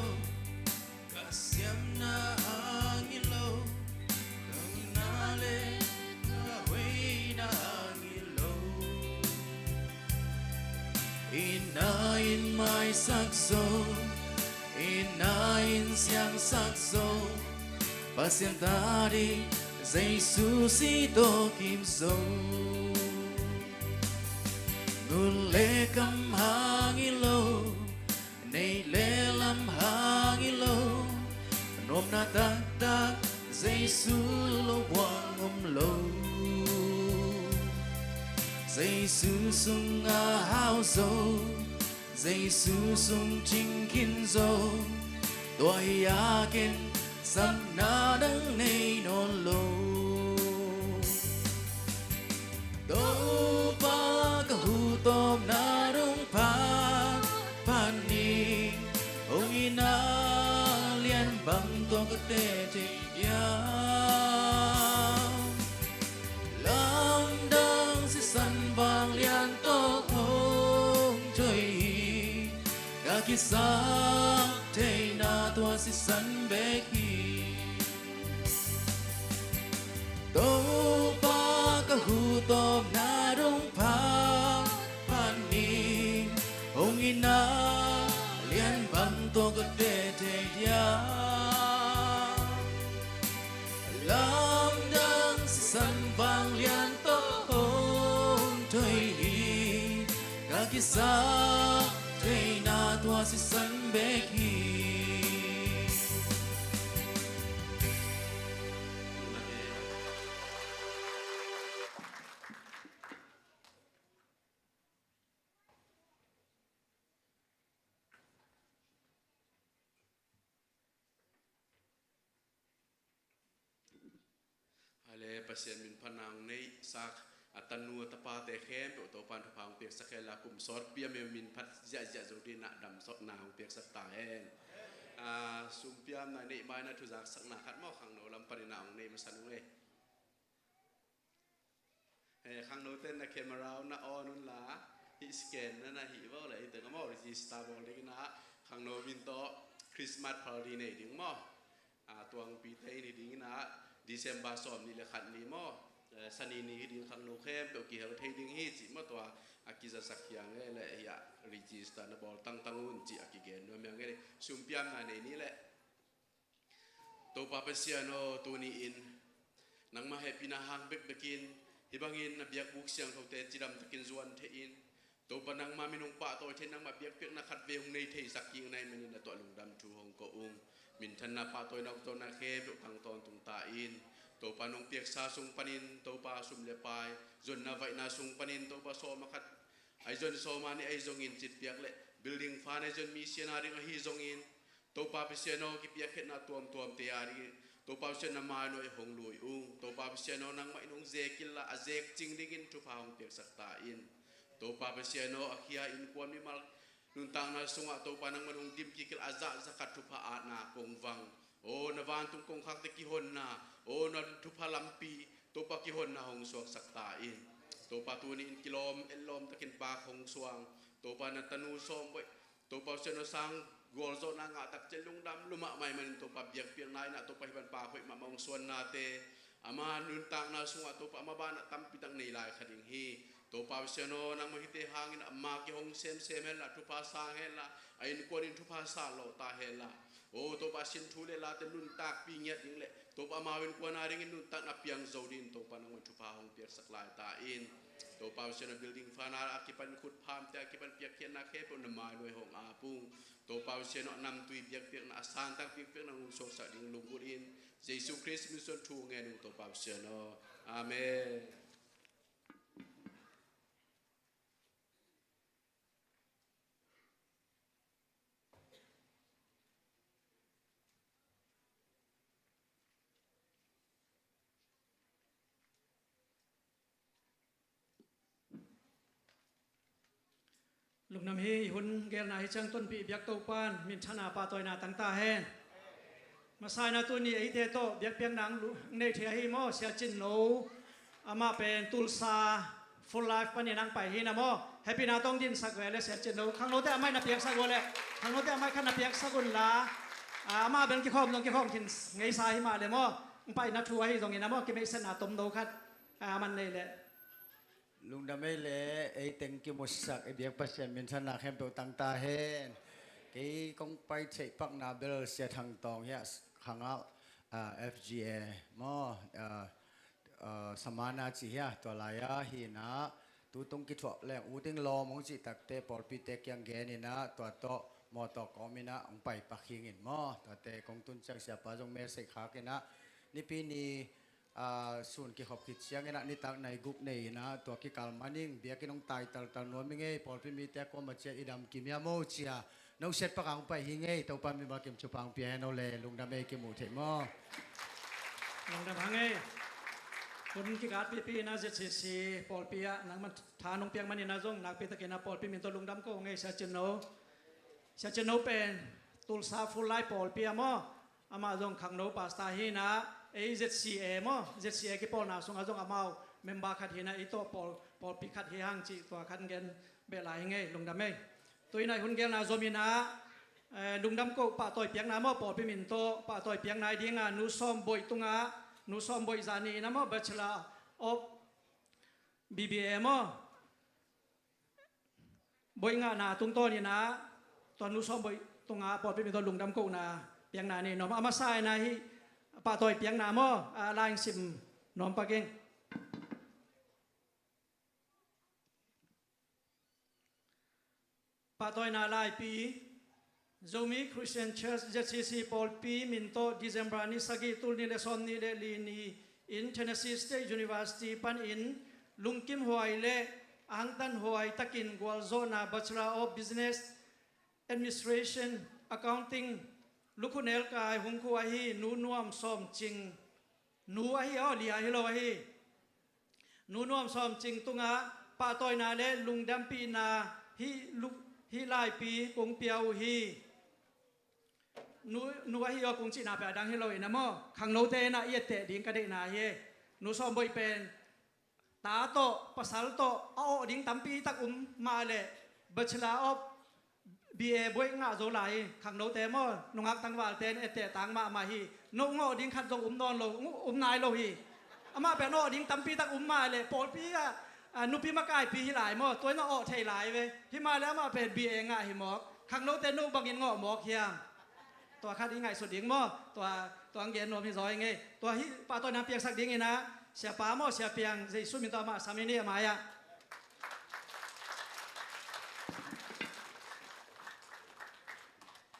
ka siamna hang hi lo, ka hoihna le ka hoihna hang hi lo. I na in maisak zo, i na in siangsak zo, Pasian ta ding Jesu si tawh kim zo. Ngun le kam hang hi lo, neih le lam hang hi lo, nuamna taktak Jesu lo buang om lo. Jesu sungah hau zo, Jesu sung cing khin zo, tua hi a ken sakna dang nei nawn lo. Topa ka hu tawpna rung phan phan ni, hong itna lian bang tawh ka teh thei diam. Lamdang sisan vanglian tawh hong thoi hi, ka kisap theihna tua sisan bek hi. Topa ka hu tawpna rung phan phan ni, hong itna lian bang tawh ka teh thei diam. Lamdang sisan vanglian tawh hong thoi hi, ka kisap theihna tua sisan bek hi. Eh, Pasian min phatna hong neihsak a tanu a tapate khempeuh Topa'n thupha hong piaksak hen la, kum sawtpi a min phat ziahziah zo dingin a damsawtna hong piaksak ta hen. Ah, sumpiamna neih ma-in a thuzaksakna khat maw, khangno lam panin a hong nei masa ung ei. Eh, khangnote na camera uh na on un la, hih scan na na hih vo le, hih teng a maw, register bawl dingin a, khangno min tawh Christmas party nei ding maw. Ah, tuangpite in hi dingin a, December sawmnih le khat ni maw, eh, Sani ni hi ding, khangno khempeuh kihel thei ding hi cih maw, tua a kizasak hi a, ngei le hih a register na bawl tangtang un cih a kigen nuam hi a, ngei le sumpiamna nei ni le. Topa Pasian aw, tuni-in nangmah hehpihna hang bekbekin hih bangin na biakbuk siangthote cidamtakin zuan thei-in, Topa nangmah min hong pahtawi thei, nangmah biakpiakna khat vei hong nei theisak kik na hih manin na tungah lungdam thu hong ko ung. Minthanna, pahtawina, ukzawhna khempeuh tang tawntung ta in. Topa nong piaksa sung panin, Topa sum le pai zonna vaihna sung panin, Topa sawm a khat ahi zong sawm a nih ahi zongin citpiak le building fund ahi zong mi siatna ding ahi zongin, Topa Pasian aw, kipiakkhiatna tuamtuamte a dingin Topa Pasian na mainawh hong lui ung. Topa Pasian aw, nangmah in hong zek inla, a zek cing dingin thupha hong piaksak ta in. Topa Pasian aw, a khia innkuan mimal nuntakna sungah Topa nangmah in hong dim kik inla, a zah zakhat thupha atna kongvang, aw, na vantung kongkhakte kihonna, aw, na thupha lampi Topa kihonna hong suaksak ta in. Topa tuni-in kilawm etlawm takin pak hong suang, Topa na tanu sawm boih, Topa Pasian aw, sang gualzawhna ngah tak ciang lungdam lua mahmah ahih manin Topa biakpiakna in ah Topa hih bang pak hoih mahmah hong suannate, ama nuntakna sungah Topa ama banah tampi tak nei lai kha ding hi. Topa Pasian aw, nangmah hihte hangin ama kihong semsem hen la, thupha sang hen la, a innkuan in thupha sa lawh ta hen la. Aw Topa, sin thu le late nuntakpih ngiat ding le Topa amau innkuan a dingin nuntakna piang zo dingin Topa nangmah in thupha hong piaksak lai ta in. Topa Pasian aw, building fund a kipan, khut phamte a kipan piakkhiatna khempeuh na mainawh hong ap ung. Topa Pasian aw, a namtui biakpiakna, a santak biakpiakna hong suaksak ding lunggulh in, Jesu Khrist min suang thu ngen ung Topa Pasian aw. Amen. Lungdam hi. Hun gelna hi ciang tonpih biak Topa'n minthanna, pahtawina tang ta hen. Masa-in ah tuni eite tawh biakpiakna hong lu-, hong nei thei ahi maw, Sia Cin No, amah pen Tulsa Full Life panin hong pai hi na maw. Hehpihna tawh hong dinsak ve le Sia Cin No. Khangnote amah in na piaksak un le, khangnote amah in khat na piaksak un la. Ah, amah bel kikhawm zong kikhawm khin ngeisa hi mah le maw, hong paina thu ahi zongin ah maw, kimeihsetna tomno khat, ah, a man nei le. Lungdam ei le, ei teng kimusak i biak Pasian minthanna khempeuh tang ta hen. Kei kong pai theih pakna bel Sia Thang Tawng hi a, Khangah, ah, F G A maw, ah, ah, Samana ci hi a, tua lai-a hi na, tutung kithuah leng U Ting Lawm hong cih takte pawlpite kiang gen in ah, tua tawh mawtaw kawm in ah hong pai pak hi ing maw. Tuate kong tun ciang Siapa zong message khak in ah, Nipi ni ah, sun kikhop khit ciangin ah nitak nai guk nei in ah tua kikal manin biakinn hong tai taltal nuam ing ei, pawlpi mite a kuamah ciah i dam kim hiam aw ci-a, no siat pak a hong pai hi ing ei. Topa min bang kim thupha hong pia hen aw le, lungdam ei, kimu thei maw. Lungdam hang ei. Hun kikat pipi in ah Z C C pawlpi ah nangman tha nong piak manin ah zong nakpi takin ah pawlpi min tawh lungdam ko ung ei, Sia Cin No. Sia Cin No pen Tulsa Full Life pawlpi ah maw, amah zong khangno pastor hi in ah, ei Z C A maw, Z C A kipawlna sungah zong amau member khat hi in ah, ei tawh pawl, pawlpi khat hi hang cih tua khat gen beh lai hi ing ei, lungdam ei. Tu in ah hun gelna zom in ah, eh, lungdam ko, pahtawi piakna maw, pawlpi min tawh pahtawi piakna hi ding a, Nu Sawm Boih tungah, Nu Sawm Boih zani in ah maw, Bachelor of B B A maw, boih ngahna tungtawn in ah, tua Nu Sawm Boih tungah pawlpi min tawh lungdam kohna piakna nei nuam. A masa in ah hih pahtawi piakna maw, a, la hong sim nuam pak ing. Pahtawina laipi. Zomi Christian Church, Z C C pawlpi min tawh December ni sagih, tul nih le sawmnih le li ni in Tennessee State University panin lungkimhuai le a hangtanhuai takin gualzawhna Bachelor of Business Administration, Accounting, lukhu nelkai hong khuh ahi Nu Nuam Sawm Cing Nu ahi aw, lia hi lo ahi. Nu Nuam Sawm Cing tungah pahtawina le lungdampihna hih lu-, hih laipi kong pia uh hi. Nu, nu ahi aw kong cihna pia dang hi lo in a maw, khangnote in a i etteh ding ka deihna hi. Nu Sawm Boih pen ta tawh, pasal tawh a awh ding tampi tak um mah leh, Bachelor of B A buai ngah zo lai hi. Khangnote maw, nungak tangvalte in etteh tang mahmah hi. No ngawh ding khat zong um nawn lo, um nai lo hi. Amah pen awh ding tampi tak um mah leh, pawlpi ah, ah, nupi makaipi hi lai maw, tua in a awh thei lai ve. Hi mah leh amah pen B A ngah hi mawk. Khangnote no bangin ngawh mawk hiam? Tua khat i ngaihsut ding maw? Tua, tua ang gen nuam hi zaw ing ei. Tua hih pahtawina piaksak dingin ah, siapa maw, Sia Piang, Jesu min tawh amah sam in ei, a mai-ah.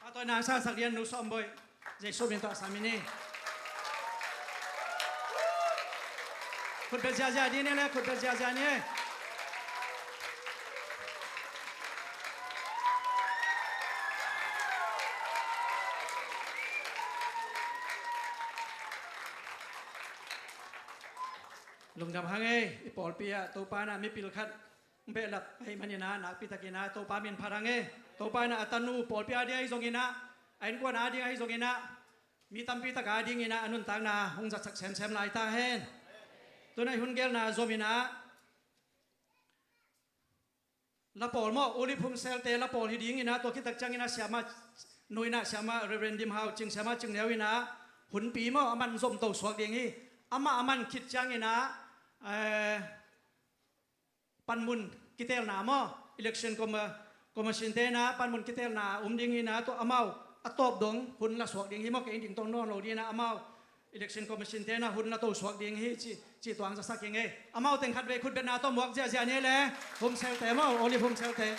Pahtawina ang sansak dingin Nu Sawm Boih, Jesu min tawh sam in ei. Khutbet ziahziah ding ni le, khutbet ziahziah ni. Lungdam hang ei, i pawlpi ah Topa in ah mipil khat hong behlap ahih manin ah nakpi takin ah Topa min phat hang ei. Topa in ah a tanu pawlpi a ding ahi zongin ah, a innkuan a ding ahi zongin ah, mi tampi tak a dingin ah a nuntakna hong zatsak semsem lai ta hen. Tu-in ah i hun gelna zom in ah, la pawl maw, Olive Home Cell-te la pawl hi dingin ah, tua khit tak ciangin ah siamah nu in ah, siamah Reverend Dim Hau Cing, siamah Cing Neu in ah hunpi maw, a man zom to suak ding hi. Amah a man khit ciangin ah, eh, panmun kiteelna maw, Election Commi-, Commission-te in ah panmun kiteelna um dingin ah, tua amau a tawp dong hun la suak ding hi maw, kei in ding tong nawn lo dingin ah amau Election Commission-te in ah hun la to suak ding hi ci, ci tuang zasak ing ei. Amau teng khatvei khutbetna tawh muak ziahziah ni le, Home Cell-te maw, Olive Home Cell-te.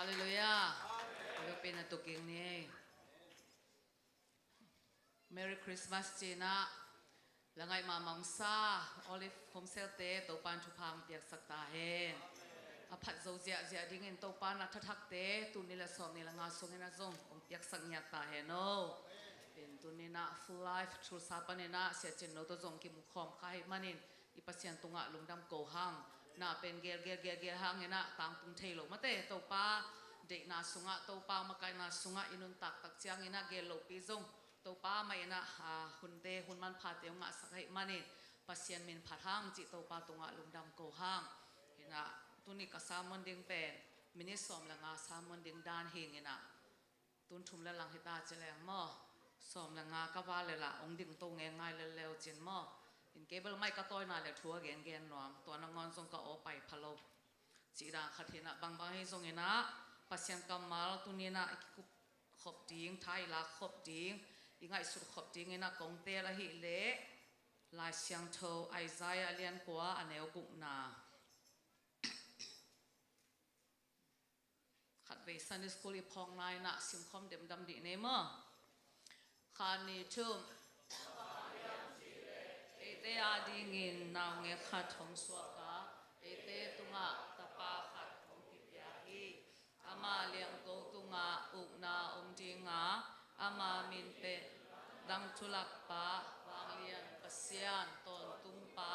Halleluiah. Biakpiakna tuking ni. Merry Christmas ci-in ah la ngaih mahmah hong sa Olive Home Cell-te Topa'n thupha hong piaksak ta hen. A phat zo ziahziah dingin Topa'n a thathakte tul nih le sawmnih le nga sungin ah zong hong piaksak ngiat ta hen aw. Pen tuni-in ah Full Life Tulsa panin ah Sia Cin No tawh zong kimu khawm kha ahih manin i Pasian tungah lungdam ko hang. Na pen gelgel gelgel hangin ah tangtung thei lo mate, Topa deihna sungah, Topa makaihna sungah i nuntak tak ciangin ah gel lopi zong Topa mah in ah, ah, hunte hun manphate hong ngahsak ahih manin Pasian min phat hang cih Topa tungah lungdam ko hang. Hi-in ah tuni ka sermon ding pen minit sawm le nga sermon ding dan hi-in ah, tun thum le lang hi ta ci leng maw, sawm le nga ka va le lah hong ding to ngengai lel leu cin maw. In kei bel maih ka tawina le thu a gengen nuam, tua nangawn zong ka aw pai pha lo. Cih dan khat hi-in ah, bangbang hi zongin ah Pasian kammal tuni-in ah i kikup khop ding, tha i lak khop ding, i ngaihsut khop dingin ah kong teel ahih leh Lai Siangtho Isaiah lian kua, a neu gukna. Khatvei Sunday School i phawkna in ah simkhawm demdam dih ni maw. Khat, nih, thum. Eite adingin naungek khat hong suak a, eite tungah tapa khat hong kipia hi. Ama liangko tungah ukna om ding a, ama min pen Dangthulakpa, Vanglian Pasian, Tawntungpa,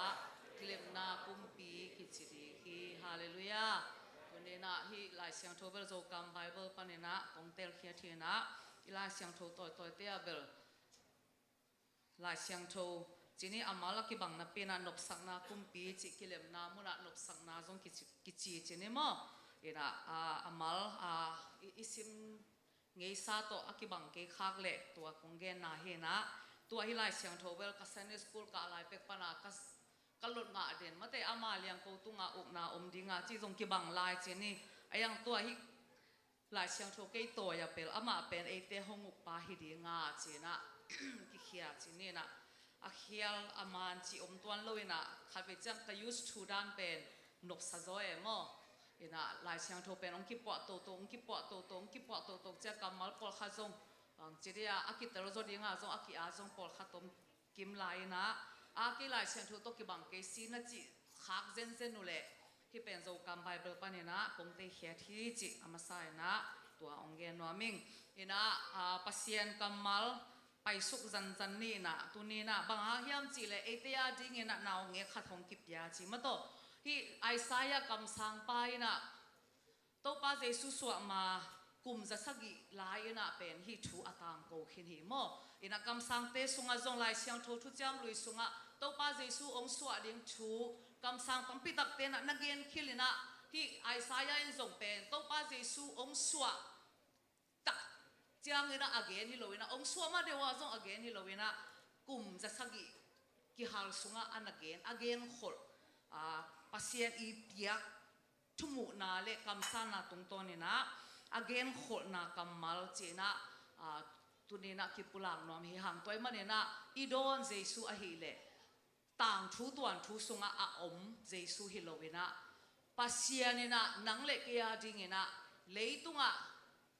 Kilemna Kumpi kici ding hi. Halleluiah. Tuni-in ah hih Lai Siangtho bel Zokam Bible panin ah kong telkhiat hi-in ah, i Lai Siangtho tawitawite ah bel Lai Siangtho cih ni a mal a kibang napi-in ah nopsakna kumpi cih, kilemna munah nopsakna zong kici, kici cih ni maw. In ah, a, a mal, a, i, i sim ngeisa tawh a kibang kei khak leh tua kong genna hi-in ah, tua hih Lai Siangtho bel ka Sunday School kah lai pek pan ah ka, ka lot ngah den mate, ama liangko tungah ukna om ding a cih zong kibang lai cih ni. A iang tua hih Lai Siangtho kei tawi a pel amah pen eite hong ukpa hi ding a ci-in ah kikhia cih ni-in ah, a khial a man cih om tuan lo-in ah, khatvei ciang ka used to dan pen nopsa zaw e maw. In ah Lai Siangtho pen hong kipuah toto, hong kipuah toto, hong kipuah toto ciang kammal pawlkhat zong, bangci dia, a kitel zaw ding a zong, a ki-at zong pawlkhat om kim lai-in ah, a kei Lai Siangtho tawh kibang kei si na cih khak zenzen uh leh, hih pen Zokam Bible panin ah kong telkhiat hi cih a masa-in ah tua hong gen nuam ing. In ah, a, Pasian kammal paisuk zanzan ni-in ah, tuni-in ah bang hang hiam cih leh eite adingin ah naungek khat hong kipia ci mah tawh. Hih Isaiah kamsangpa in ah Topa Jesu suah ma kum za sagih lai-in ah pen hih thu a tangko khin hi maw. In ah kamsangte sungah zong Lai Siangtho Thuciam Lui sungah Topa Jesu hong suah ding thu kamsang tampi takte in ah na gen khil in ah, hih Isaiah in zong pen Topa Jesu hong suah tak ciangin ah a gen hi lo-in ah, hong suah ma deuh ah zong a gen hi lo-in ah, kum za sagih kihal sungah a na gen, a genkholh, a, Pasian i piak thumuhna le kamsanna tungtawnin ah a genkholhna kammal ci-in ah, a, tuni-in ah kipulak nuam hi hang. Tua ahih manin ah i dawn Jesu ahih leh tangthu tuanthu sungah a om Jesu hi lo-in ah, Pasian in ah nang le kei adingin ah leitungah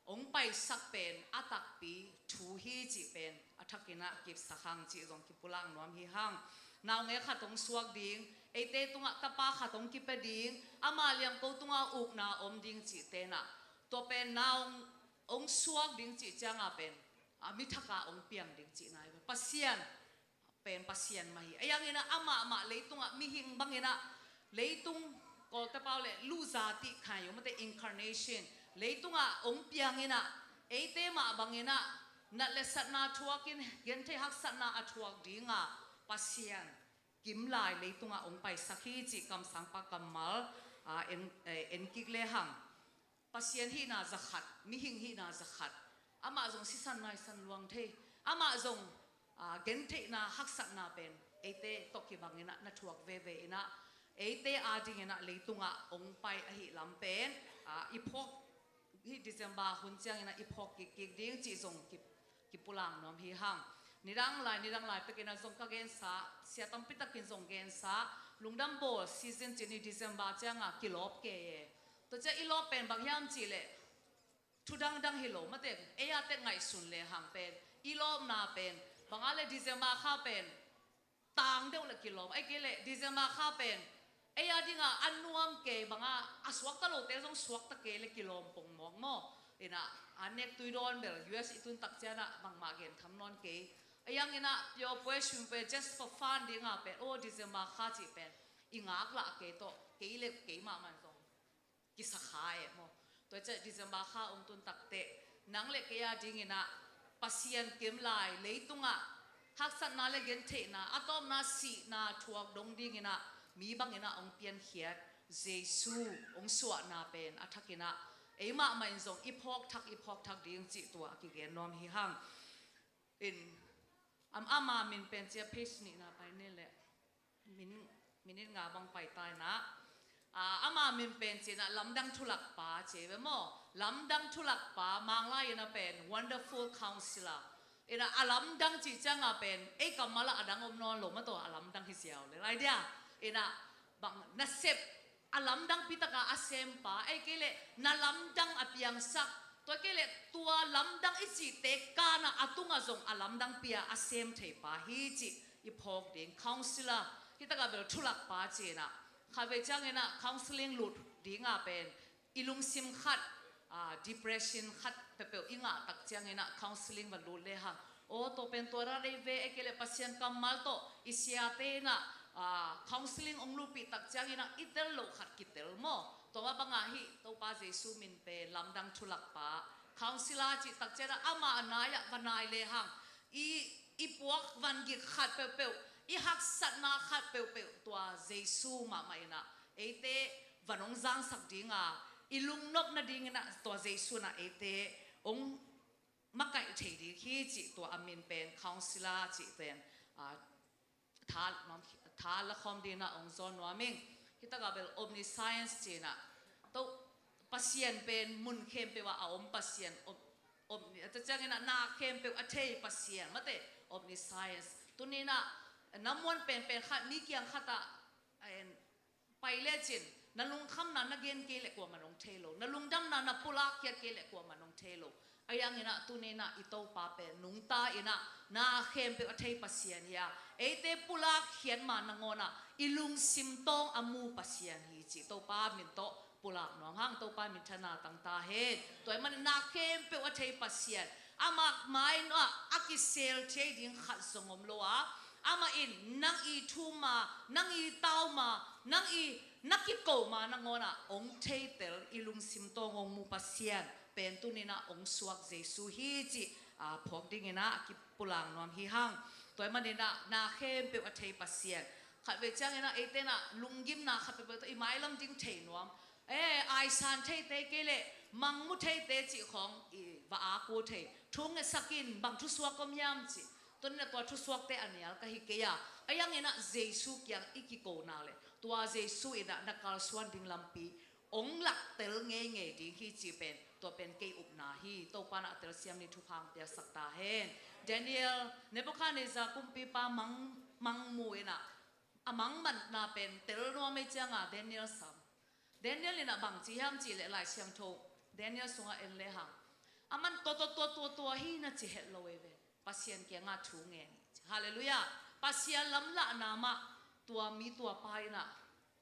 hong paisak pen a takpi thu hi cih pen a thakin ah kipsak hang cih zong kipulak nuam hi hang. Naungek khat hong suak ding, eite tungah tapa khat hong kipia ding, ama liangko tungah ukna om ding cihte in ah, tua pen naungek hong suak ding cih ciang a pen, a, mi thak a hong piang ding cihna hi. Pasian pen Pasian mah hi. A iang in ah amah mah leitungah mihing bangin ah, leitung Kawlte pau le luza tih kha hi uh mate, incarnation, leitungah hong piang in ah, eite mah bangin ah nat le satna thuakin gentheih haksatna a thuak ding a, Pasian kimlai leitungah hong paisak hi cih kamsangpa kammal, a, en, eh, en kik le hang. Pasian hihna zakhat, mihing hihna zakhat, amah zong sisan naisan luang thei, amah zong, a, gentheihna haksatna pen eite tawh kibangin ah na thuak veve in ah, eite adingin ah leitungah hong pai ahih lam pen, a, i phawk, hih December hun ciangin ah i phawk kikkik ding cih zong ki, kipulak nuam hi hang. Nidang lai, nidang lai pekin ah zong ka gensa, sia tampi takin zong gensa, lungdam bawl season cih ni December ciang a kilawp kei e. Tua ciang i lawp pen bang hiam cih leh, thu dangdang hi lo, mate, ei a tek ngaihsun le hang pen, i lawpna pen, bang a le December kha pen, tang deuh le kilawm, ei kei le December kha pen, ei a dinga a nuam kei, bang a, a suakta lote zong suakta kei le kilawm pongmawk maw. Ina, a nek tui dawn bel, U S i tun tak ciana, bangmah gen tham nawn kei. A yang ina, pure, pure, just for fun dinga pen, oh, December kha cih pen, i ngak lah kei tawh, kei le, kei mahmah zong kisa kha e maw. Tua ciah December kha ong tun takteh, nang le kei a dinginah Pasian kim lai leitungah haksatna le gentheihna, a tawpna sihna thuak dong dinginah mi banginah ong piankhiat Jesu ong suahna pen a thakinah ei mahmah in zong i phawk thak, i phawk thak ding cih tua a kigen nuam hi hang. In, am, ama min pen cia page nihna pai ni le. Min, minit nga bang pai ta inah. Ah, ama min pen ci inah Lamdang Thulakpa ci ve maw. Lamdang Thulakpa, Manglai inah pen Wonderful Counselor. Inah a lamdang ci cianga pen, ei kammal ah a dang om nawn lo mataw, a lamdang hi ziau le lai dia. Inah bang nasep a lamdang pitaka a sempa, ei kei le na lamdang a piangsak, tua kei le tua lamdang i cihte kana a tunga zong a lamdang pia a sem theipa hi cih i phawk ding. Counselor, hitaka bel thulakpa ci inah. Khatvei cianginah counseling lut dinga pen i lungsim khat, ah, depression khat peuhpeuh i ngah tak cianginah counseling va lut le hang. Aw, tua pen tua rarei ve, ei kei le Pasian kammal tawh i siate inah, ah, counseling ong lupih tak cianginah i tel loh khat kitel maw. Tua bangah hih Topa Jesu min pen Lamdang Thulakpa, counselor cih tak cianah amah a nai-ah va nai le hang. I, i puak vangik khat peuhpeuh, i haksatna khat peuhpeuh tua Jesu mahmah inah eite van ong zangsak dinga, i lungnop nadinginah tua Jesu nah eite ong makaih thei ding hi cih tua a min pen counselor cih pen, ah, tha, tha lakhawm dinah ong zawn nuam ing. Hitaka bel omniscience ci inah. Toh Pasian pen mun khempeuh ah a om Pasian, om, om, a ta cianginah na khempeuh a thei Pasian, mate, omniscience. Tuninah na muan penpen khat, mi kiang khatah, en, pai lecin, na lungkhamna na gen kei le kuaman ong thei lo, na lungdamna na pulak khiat kei le kuaman ong thei lo. A yanginah tuninah i Topa pen nungta inah na khempeuh a thei Pasian hi a, eite pulak khiat ma nangawnah i lungsim tawng a mu Pasian hi cih Topa min tawh pulak nuam hang. Topa min thana tangta hen. Tua i manin na khempeuh a thei Pasian, amah mai nuah a kisel thei ding khat zong om lo a, amah in nang i thuma, nang i tauma, nang i na kikoma nangawnah ong theitel, i lungsim tawng ong mu Pasian pen tuninah ong suak Jesu hi cih, ah, phawk dinginah a kipulang nuam hi hang. Tua i maninah na khempeuh a thei Pasian. Khatvei cianginah eitenah lunggimna khat peuhpeuh tawh i mailam ding thei nuam. Eh, aisan theite kei le mangmu theite cih khawng i va akua thei. Thu ngetsakin bang thusuak om hiam cih. Tuninah tua thusuakte a nial ka hi kei a, a yanginah Jesu kiang i kikona le tua Jesu inah na kalsuan ding lampi ong laktel ngeingei ding hi cih pen, tua pen kei upna hi. Topa nah a telsiam ni thupha ong piaksak ta hen. Daniel, Nebuchadnezzar kumpipa mang, mangmu inah a mangmanna pen tel nuam ei cianga Daniel sam. Daniel inah bang ci hiam cih le Lai Siangtho Daniel sungah en le hang, aman tua tua tua tua tua hi na ci het lo ei ve. Pasian kiangah thu ngen. Halleluiah. Pasian lamlahna mah tua mi tua pa inah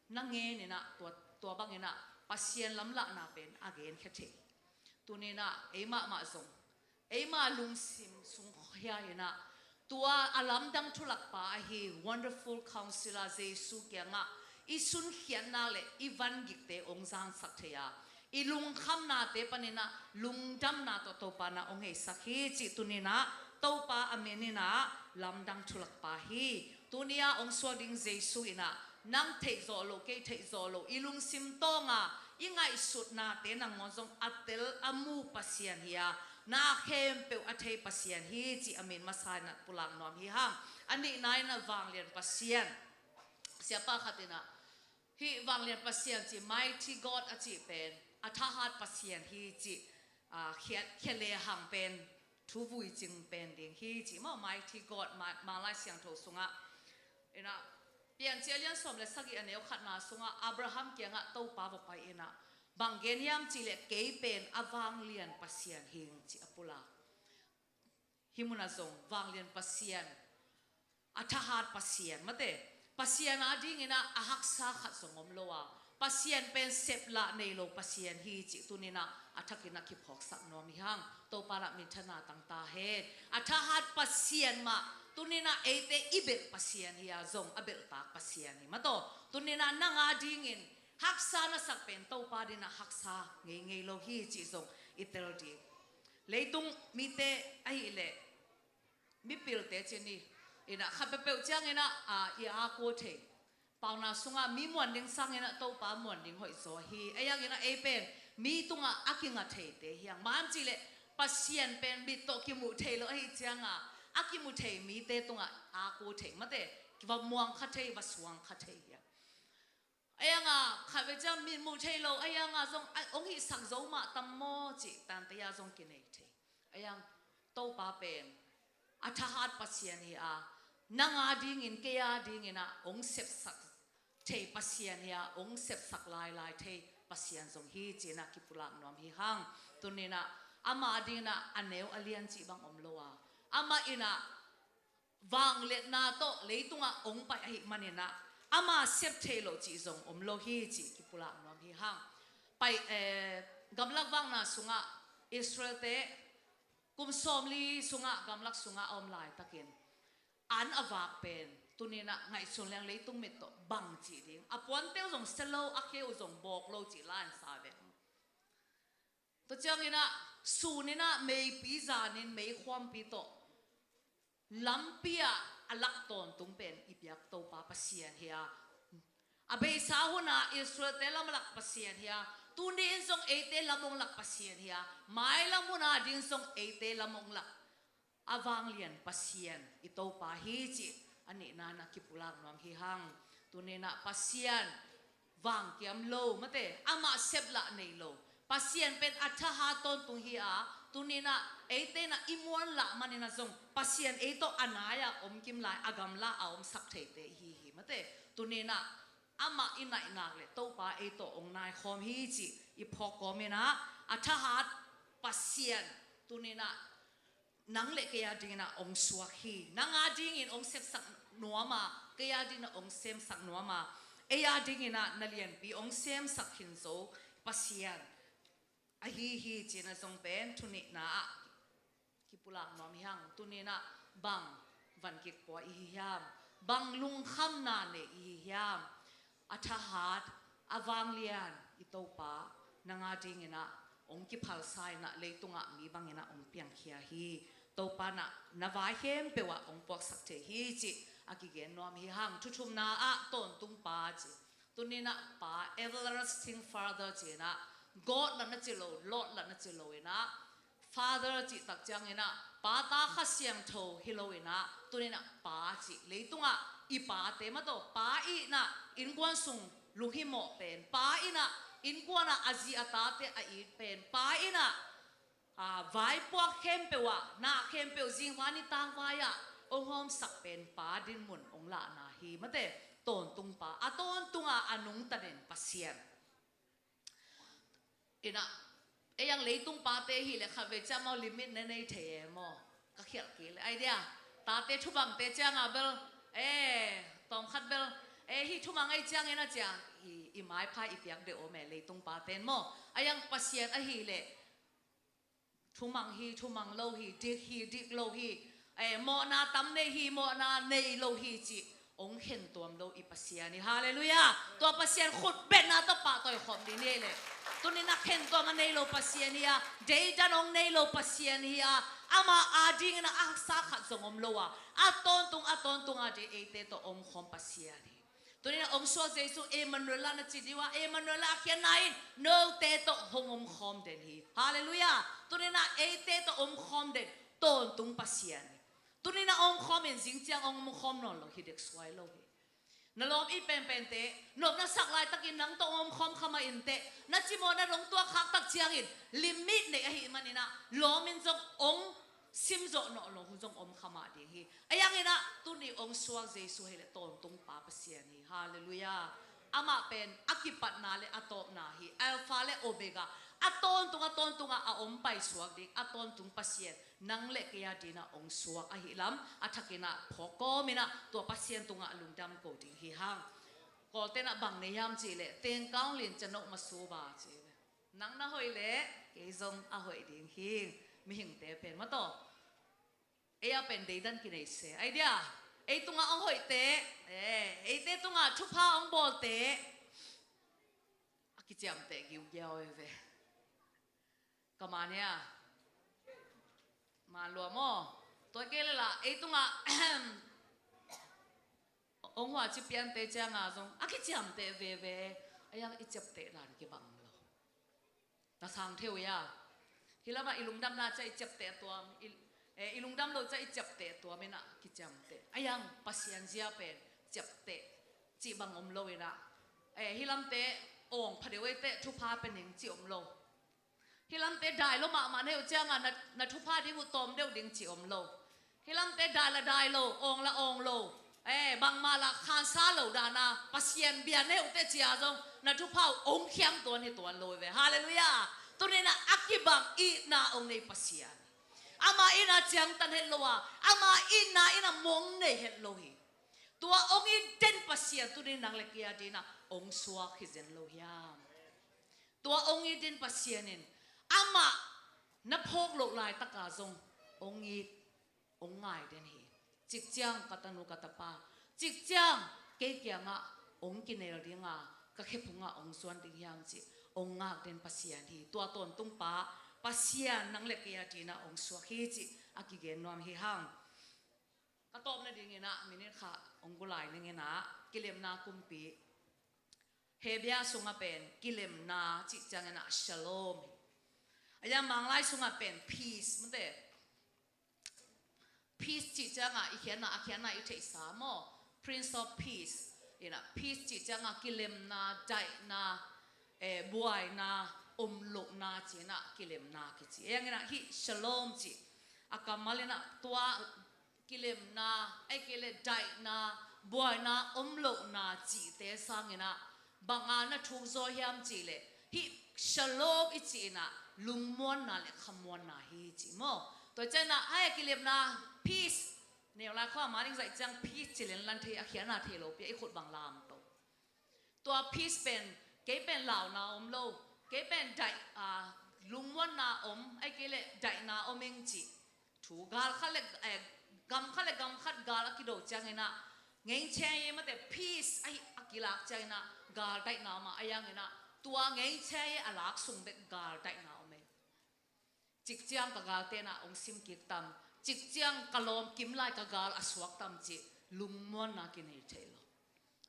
na ngen inah tua, tua banginah Pasian lamlahna pen a genkhia thei. Tuninah ei mahmah zong eima lungsim sung khia inah tua a lamdang thulakpa ahi Wonderful Counselor Jesu kiangah i sunkhiatna le i vangikte ong zangsak thei a, i lungkhamnate paninah lungdamna tawh Topa nah ong heisak hi cih tuninah Topa a mininah lamdang thulakpa hi. Tunia ong suak ding Jesu inah nang theihzawh loh, kei theihzawh loh, i lungsim tawnga i ngaihsutnate nangawn zong a tel a mu Pasian hi a, na khempeuh a thei Pasian hi cih a min masa inah pulak nuam hi hang. A nihna inah vanglian Pasian. Siapa khat inah hih vanglian Pasian cih, Mighty God a cih pen a thahat Pasian hi cih, ah, khiat, khia le hang pen thuvui cing pen ding hi cih maw. Mighty God, ma, Manglai Siangtho sungah inah Piancil a lian sawm le sagih a neu khatna sungah Abraham kiangah Topa va pai inah Bang gen hiam cih leh kei pen a vanglian Pasian hi ing ci a pulak. Hih munah zong vanglian Pasian, a thahat Pasian, mate, Pasian adingin ah a haksa khat zong om lo a, Pasian pen seplah nei lo Pasian hi cih tuni-in ah a thakin ah kiphawksak nuam hi hang. Topa in ah minthanna tang ta hen. A thahat Pasian mah tuni-in ah eite i belh Pasian hi a, zong a belhtak Pasian hi mataw. Tuni-in ah nang adingin haksa na sak pen Topa adingin ah haksa ngeingei lo hi cih zong i tel ding. Leitung mite ahih leh mipilte ci ni, in ah khat peuhpeuh ciangin ah, a, i a kua thei. Pauna sungah mi muan ding sangin ah Topa muan ding hoih zaw hi. Ei hangin ah ei pen mi tungah a kinga theite hi hang. Bang hiam cih leh Pasian pen mit tawh kimu thei lo ahih ciangin ah a kimu thei mite tungah a kua thei, mate, va muang kha thei, va suang kha thei hi hang. Ei hangah khat vei ciang mit mu thei lo, ei hangah zong a, hong hihsak zo mah tam maw cih tante ah zong kinei thei. Ei hang Topa pen a thahat Pasian hi a, nang adingin, kei adingin ah hong sepsak thei Pasian hi a, hong sepsak lailai thei Pasian zong hi ci-in ah kipulak nuam hi hang. Tuni-in ah amah adingin ah a neu a lian cih bang om lo a, amah in ah vangliatna tawh leitungah hong pai ahih manin ah ama sep thei lo cih zong om lo hi cih kipulak nuam hi hang. Pai, eh, gamlak vakna sungah Israelte kum sawmli sungah gamlak sungah a om laitakin an a vak pen tuni-in ah ngaihsun leng leitung mit tawh bang cih ding, a puante uh zong sia lo, a khe uh zong bawk lo cih la in sa ve. Tua ciangin ah sun in ah meipi zanin meikhuampi tawh lampi ah a lak tawntung pen i biak Topa Pasian hi a, a beisa hun ah Israelte lam a lak Pasian hi a, tuni-in zong eite lam hong lak Pasian hi a, mailam hun ading zong eite lam hong lak a vanglian Pasian i Topa hi cih a nihna-in ah kipulak nuam hi hang. Tuni-in ah Pasian vangkiam lo, mate, amah seplah nei lo Pasian pen a thahat tawntung hi a, tuni-in ah eite in ah i muan lah manin ah zong Pasian ei tawh a nai-ah om kim lai, a gamla a omsak theite i hi hi, mate. Tuni-in ah amah i naih nak leh Topa ei tawh hong naikhawm hi cih i phawk kawmin ah a thahat Pasian tuni-in ah nang le kei adingin ah hong suak hi. Nang adingin hong sepsak nuam a, kei adingin ah hong semsak nuam a, ei adingin ah na lianpi hong semsak khin zo Pasian ahi hi cih na zong pen thunihna ah kipulak nuam hi hang. Tuni-in ah bang van kikpua i hi hiam? Bang lungkhamna nei i hi hiam? A thahat, a vanglian i Topa nang adingin ah hong kiphalsa in ah leitungah mi bangin ah hong piangkhia hi. Topa in ah na vai khempeuh ah hong puaksak thei hi cih a kigen nuam hi hang. Thuthumna ah tawntung Pa ci. Tuni-in ah Pa, everlasting Father ci-in ah, God lah na ci lo, Lord lah na ci lo in ah, Father cih tak ciangin ah Pa, Ta, Kha Siangtho hi lo in ah, tuni-in ah Pa cih, leitungah i pate mataw, Pa in ah innkuan sung lunghimawh pen, Pa in ah innkuan ah a zi a tate a it pen, Pa in ah, a, vaipuak khempeuh ah, na khempeuh zingvai nitangvai ah hong hawmsak pen Pa dinmun hong lahna hi, mate, tawntung Pa, a tawntung a a nungtanin Pasian. In ah, ei ang leitung pate hi leh khat vei ciang maw limit na nei thei e maw? Ka khialh kik leh, ai dia, tate thubangte ciang a bel, eh, tawmkhat bel, eh, hih thubang ei ciangin a ciang i, i maipha i piak deuh om e, leitung paten maw? Ei ang Pasian ahi leh thumang hi, thumang lo hi, dik hi, dik lo hi, eh, mawhna tam nei hi, mawhna nei lo hi cih hong khentuam lo i Pasian hi. Halleluiah. Tua Pasian khutbetna tawh pahtawi khawm ding ni ei leh. Tuni-in ah khentuam a nei lo Pasian hi a, deidan hong nei lo Pasian hi a, ama adingin ah a haksa khat zong om lo a, a tawntung, a tawntung ading eite tawh omkhawm Pasian hi. Tuni-in ah hong suak Jesu, Emmanuel lah na ci ding uh a, Emmanuel lah a khiatna in note tawh hong omkhawm den hi. Halleluiah. Tuni-in ah eite tawh omkhawm den tawntung Pasian hi. Tuni-in ah omkhawm in zing ciang hong omkhawm nawn lo hi dek suai lo hi. Na lawm i penpente nop na sak laitakin nang tawh hong omkhawm kha mah inteh, na cimawhna dong tuak khak tak ciangin limit nei ahih manin ah lawm in zong hong simzawh nawn lo hun zong om kha mah ding hi. Ei ang in ah tuni hong suak Jesu hi leh tawntung Pa Pasian hi. Halleluiah. Amah pen a kipatna le a tawpna hi, Alpha le Omega, a tawntung, a tawntung a, a om paisuak ding, a tawntung Pasian, nang le kei a dingin a hong suak ahih lam a thakin a phawk kawmin a, tua Pasian tungah lungdam ko ding hi hang. Kawlte'n a bang nei hiam cih leh, tengkang lin canoh masuba ci ve. Nang na hoih leh kei zong a hoih ding hi. Mihingte pen maw taw, ei a pen deidan kinei se. Ai dia, ei tungah hong hoihte, eh, eite tungah thupha hong bawlte, a kiciamteh giugiau ei ve. Ka man hia? Man lua maw? Tua kei le la, ei tungah hong huaci piante cianga zong a kiciamteh veve. Ai a, i ciapteh dan kibang lo. Na sang theu ia. Hi lamah i lungdamna ciah i ciapteh tuam, i, eh, i lungdam lo ciah i ciapteh tuam in a kiciamteh. Ai ang Pasian zia pen ciapteh cih bang om lo in a. Eh, hi lamte awng pha deuh ei teh thupha pe ning cih om lo. Hi lamte dai lo mahmah na hi uh cianga na, na thupha ding uh tawm deuh ding cih om lo. Hi lamte dai la dai lo, awng la awng lo. Eh, bangmah la khansa lo dana Pasian bia na hi uh teh cia zong na thupha uh hong khiam tuan hi tuan lo ve. Halleluiah. Tuni in a a kibang itna hong nei Pasian. Ama in a ciangtan het lo a, ama itna in a mong nei het lo hi. Tua hong it den Pasian tuni in nang le kei a dingin a hong suak hi zen lo hiam? Tua hong it den Pasian in amah na phawk loh laitaka zong hong it, hong ngai den hi. Cikciang ka tanu ka tapa, cikciang kei kiangah hong kinel dinga ka khephungah hong zuan ding hiam cih hong ngak den Pasian hi. Tua tawntungpa Pasian nang le kei a dingin a hong suak hi cih a kigen nuam hi hang. Ka tawp nadingin a minit khat hong gulai ning in a, kilemna kumpi. Hebru sungah pen kilemna cih ciangin a shalom hi. A yang Manglai sungah pen peace, mate. Peace cih ciangah i khiatna, a khiatna i theihsa maw? Prince of Peace. In a peace cih ciangah kilemna, daihna, eh, buaina, om lohna ci in a kilemna kici. A yang in a hih shalom cih a kammal in a tua kilemna, ahih kei leh daihna, buaina, om lohna cihte sangin a banga na thuk zaw hiam cih leh hih shalom i cih in a lungmuanna le khamuanna hi cih maw? Tua ciangin a hih kilemna, peace, neu lai khua ma ding zaih ciang peace ci len lan thei, a khiatna thei lo pi a, i khut bang lam to. Tua peace pen, kei pen launa om lo, kei pen daih, ah, lungmuanna om, ahih kei leh daihna om ing cih thu, gal khat le, eh, gam khat le gam khat gal a kido ciangin a, ngeingchia i mate peace ahi a kilak ciangin a, gal daihna om a, a yang in a, tua ngeingchia i a lak sung bek gal daihna om e. Cikciang ka galte in a hong sim kik tam, cikciang ka lawm kim lai ka gal a suak tam cih lungmuanna kinei thei lo.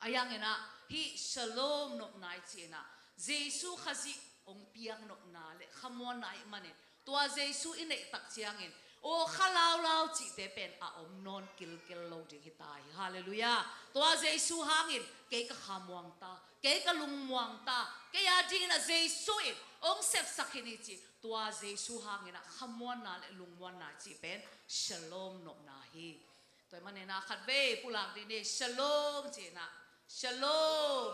A yang in a hih shalom nopna i cih in a Jesu Khazih hong piak nopna le khamuanna ahih manin tua Jesu i neih tak ciangin aw kha laulau cihte pen a om nawn kilkel lo ding hi ta hi. Halleluiah. Tua Jesu hangin kei ka khamuang ta, kei ka lungmuang ta, kei a dingin a Jesu in hong sepsak hi ni cih tua Jesu hangin a khamuanna le lungmuanna cih pen shalom nopna hi. Tua ahih manin a khatvei pulak dih ni, shalom ci in a, shalom.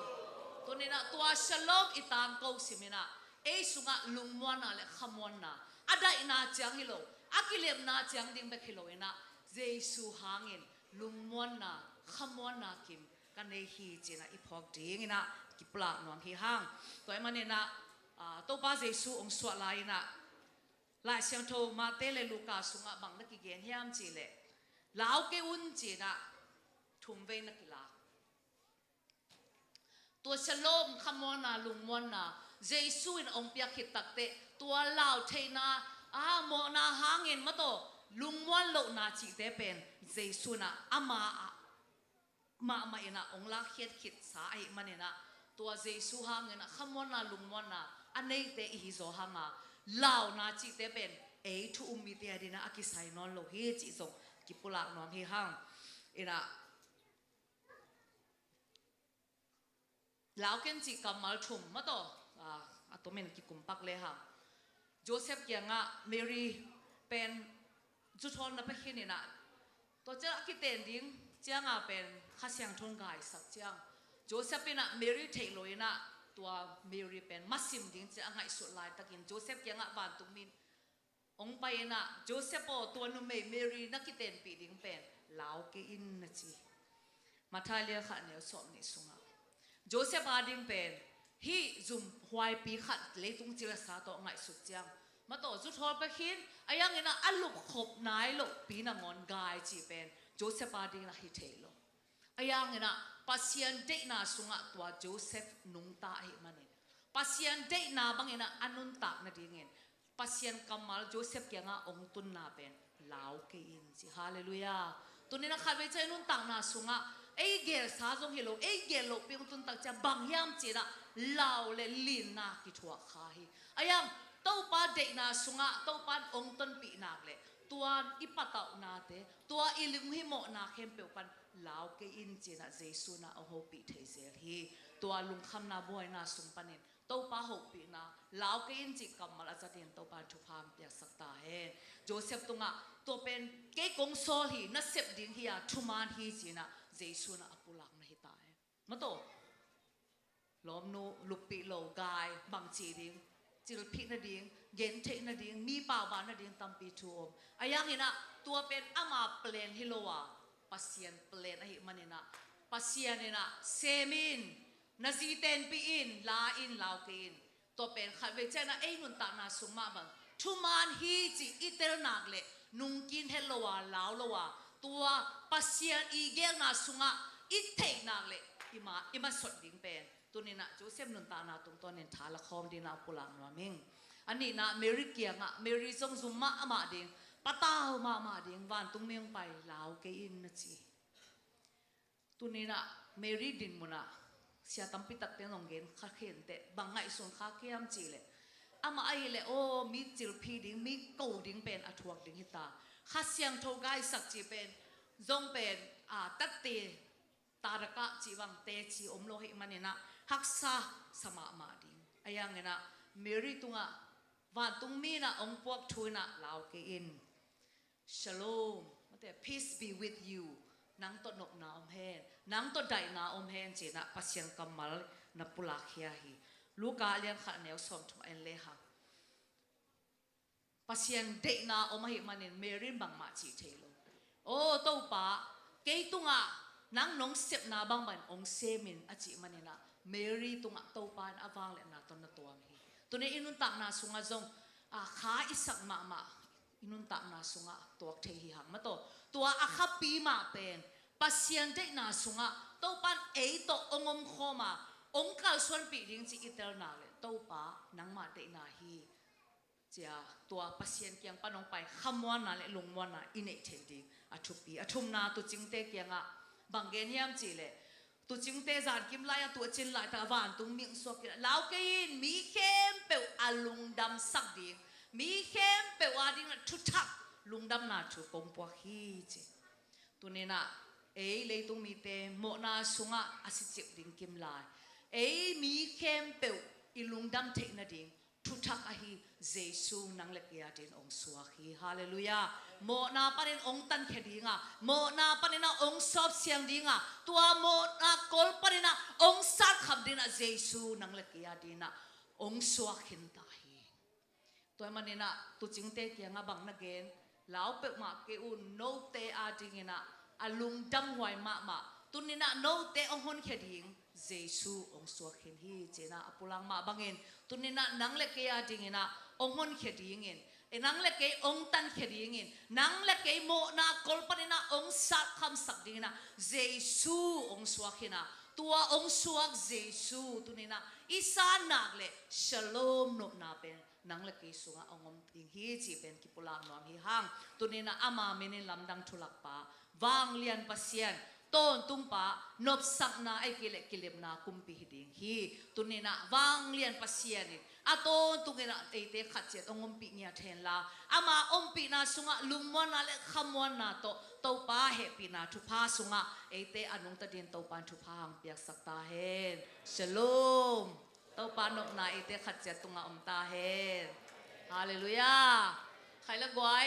Tuni in a tua shalom i tangko sim in a, ei sungah lungmuanna le khamuanna, a daihna ciang hi lo, a kilemna ciang ding bek hi lo in a, Jesu hangin lungmuanna, khamuanna kim ka nei hi ci in a i phawk dingin a kipulak nuam hi hang. Tua ahih manin a, ah, Topa Jesu hong suah lai in a, Lai Siangtho Mate le Luka sungah bang na kigen hiam cih leh, lau kei un ci in a thum vei na kilak. Tua shalom, khamuanna, lungmuanna Jesu in hong piak khit takteh tua lau theihna, a mawhna hangin mataw lungmuan lohna cihte pen Jesu in a ama ah mahmah in a hong lakkhiat khitsa ahih manin a tua Jesu hangin a khamuanna lungmuanna a neite i hi zaw hang a, launa cihte pen ei thu um mite a dingin a kisai nawn lo hi cih zong kipulak nuam hi hang. In a, lau ken cih kammal thum mataw, ah, a tomin kikumpak le hang. Joseph kiangah Mary pen zuthawn na pia khin in a, tua ciang a kiten ding ciang a pen Kha Siangtho in gaisak ciang, Joseph in ah Mary theih lo in ah tua Mary pen masim ding ci a ngaihsut laitakin Joseph kiangah vantungmi in hong pai in ah, "Joseph aw, tua numei Mary na kitenpih ding pen lau kei in," na ci. Matthai lian khat neu sawm nih sungah Joseph a ding pen hih zum huaipi khat leitung cilasa tawh ngaihsut ciang, mataw, zuthawl pia khin, a yang in ah a lupkhop nai lohpi nangawn gai cih pen Joseph a ding in ah hi thei lo. A yang in ah Pasian deihna sungah tua Joseph nungta ahih manin Pasian deihna bangin ah a nuntak nadingin Pasian kammal Joseph kiangah hong tunna pen lau kei in ci. Halleluiah. Tuni in ah khatvei ciang i nuntakna sungah ei gelsa zong hi lo, ei gel lohpi hong tun tak ciang bang hiam ci in ah lau le linna kithuah kha hi. A yang Topa deihna sungah Topa in hong tonpih nak le tua i patauhnate, tua i lunghimawhna khempeuh pan lau kei in ci in ah Jesu in ah hong hopih thei zel hi. Tua lungkhamna buaina sung panin Topa hopihna lau kei in cih kammal a zatin Topa in thupha hong piaksak ta hen. Joseph tungah tua pen kei kong sawl hi, na sep ding hi a, thuman hi ci in ah Jesu in ah a pulak na hi ta hen. Mataw, lawmnu, luppih lo, gai, bangci ding, cilphih nading, gentheih nading, mi pauban nading tampi thu om. A yang in ah tua pen ama plan hi lo a, Pasian plan ahih manin ah Pasian in ah sem in, na zi tenpih in, la in, lau kei in. Tua pen khatvei ciang in ah ei nuntakna sung mah bang thuman hi ci i tel nak le nungkin het lo a, lau lo a, tua Pasian i gelna sungah i theih nak le i ma, i masot ding pen tuni in ah Joseph nuntakna tungtawnin tha la khawm ding in ah pulak nuam ing. A nihna Mary kiangah, Mary zong zum mahmah ding, patau mahmah ding, vantungmi hong pai, lau kei in na ci. Tuni in ah Mary dinmun ah sia tampi takte in hong gen kha khin teh, bang ngaihsun kha hiam cih leh, amah ahih leh aw, mi cilphih ding, mi ko ding pen a thuak ding hi ta, Kha Siangtho gaisak cih pen zong pen a, tatte, tarakah cih bang teci om lo ahih manin ah haksa sa mahmah ding. A yang in ah Mary tungah vantungmi in ah hong puak thu in ah lau kei in. Shalom, mate, peace be with you. Nang tawh nopna om hen, nang tawh daihna om hen ci in ah Pasian kammal na pulak khia hi. Luka lian khat neu sawmthum en le hang. Pasian deihna om ahih manin Mary in bangmah cih thei lo. Aw Topa, kei tungah nang nong sepna bangbang hong sem in a cih manin ah Mary tungah Topa in a vangliatna tawh na tuam hi. Tuni in i nuntakna sungah zong a, kha i sak mahmah i nuntakna sungah tuak thei hi hang, mataw. Tua a khapi mah pen Pasian deihna sungah Topa in ei tawh hong omkhawm a, hong kalsuanpih ding cih i tel nak le Topa nangmah deihna hi ci a, tua Pasian kiang pan hong pai khamuanna le lungmuanna i neih theih ding a thupi. A thumna, tuucingte kiangah bang gen hiam cih leh, tuucingte zankim lai-ah tuucin laitak a vantungmi hong suak in ah, lau kei in, mi khempeuh a lungdamsak ding, mi khempeuh a ding ah thuthak, lungdamna thu kong puak hi ci. Tuni in ah ei leitung mite mawhna sungah a sicip ding kim lai, ei mi khempeuh i lungdam theih nading thuthak ahi Jesu nang le kei a dingin hong suak hi. Halleluiah. Mawhna panin hong tankhia ding a, mawhna panin ah hong sawpsiang ding a, tua mawhna kol panin ah hong satkham dingin ah Jesu nang le kei a dingin ah hong suak khin ta hi. Tua ahih manin ah tuucingte kiangah bang na gen, lau peuhmah kei un, note a dingin ah a lungdamhuai mahmah, tuni in ah note hong honkhia ding Jesu hong suak khin hi ci in ah a pulak mah bangin, tuni in ah nang le kei a dingin ah hong honkhia dingin, e, nang le kei hong tankhia dingin, nang le kei mawhna kol panin ah hong satkhamsak dingin ah Jesu hong suak khin a, tua hong suak Jesu tuni in ah i san nak le shalom nopna pen nang le kei sungah hong om ding hi cih pen kipulak nuam hi hang. Tuni in ah ama minin lamdang thulakpa, vanglian Pasian, tawntungpa, nopsakna ahih kei leh kilemna kumpi hi ding hi. Tuni in ah vanglian Pasian in a tawntungin ah eite khat ciat hong ompih ngiat hen la, ama ompihna sungah lungmuanna le khamuanna tawh Topa hehpihna thupha sungah eite a nungta dingin Topa in thupha hong piaksak ta hen. Shalom. Topa nopna eite khat ciat tungah om ta hen. Halleluiah. Khai le guai,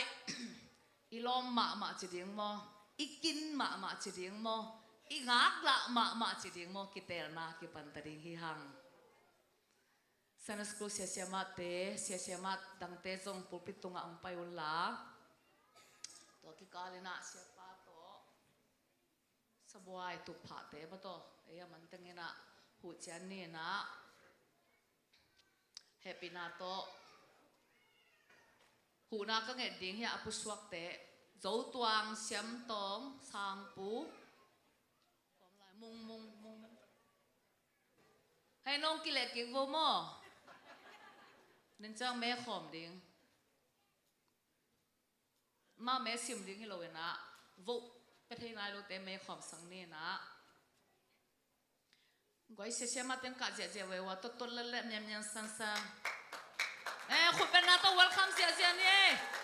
i lawm mahmah ci ding maw, i kin mahmah ci ding maw, i ngaklah mahmah ci ding maw, kitelna kipan ta ding hi hang. Sunday school siasia mahte, siasia mah dangte zong pulpit tungah hong pai unla, tua kikal inah siapa tawh sabuai tukphahte mah tawh ei a man teng inah huh cian ni inah hehpihna tawh huhna ka nget ding hi a, a pusuakte Zotuang, Siamtawng, Sangpu, Mung, Mung, Mung. Hei, nong kileh kik vo maw? Nin ciang me khawm ding. Ma me sim ding hi lo inah, vote pia thei nai lote me khawm sang ni inah. Guai, siasia mah teng kah ziahziah veve ua, tottot latleh mianmian sansan. Eh, khutbetna tawh welcome ziahziah ni ei.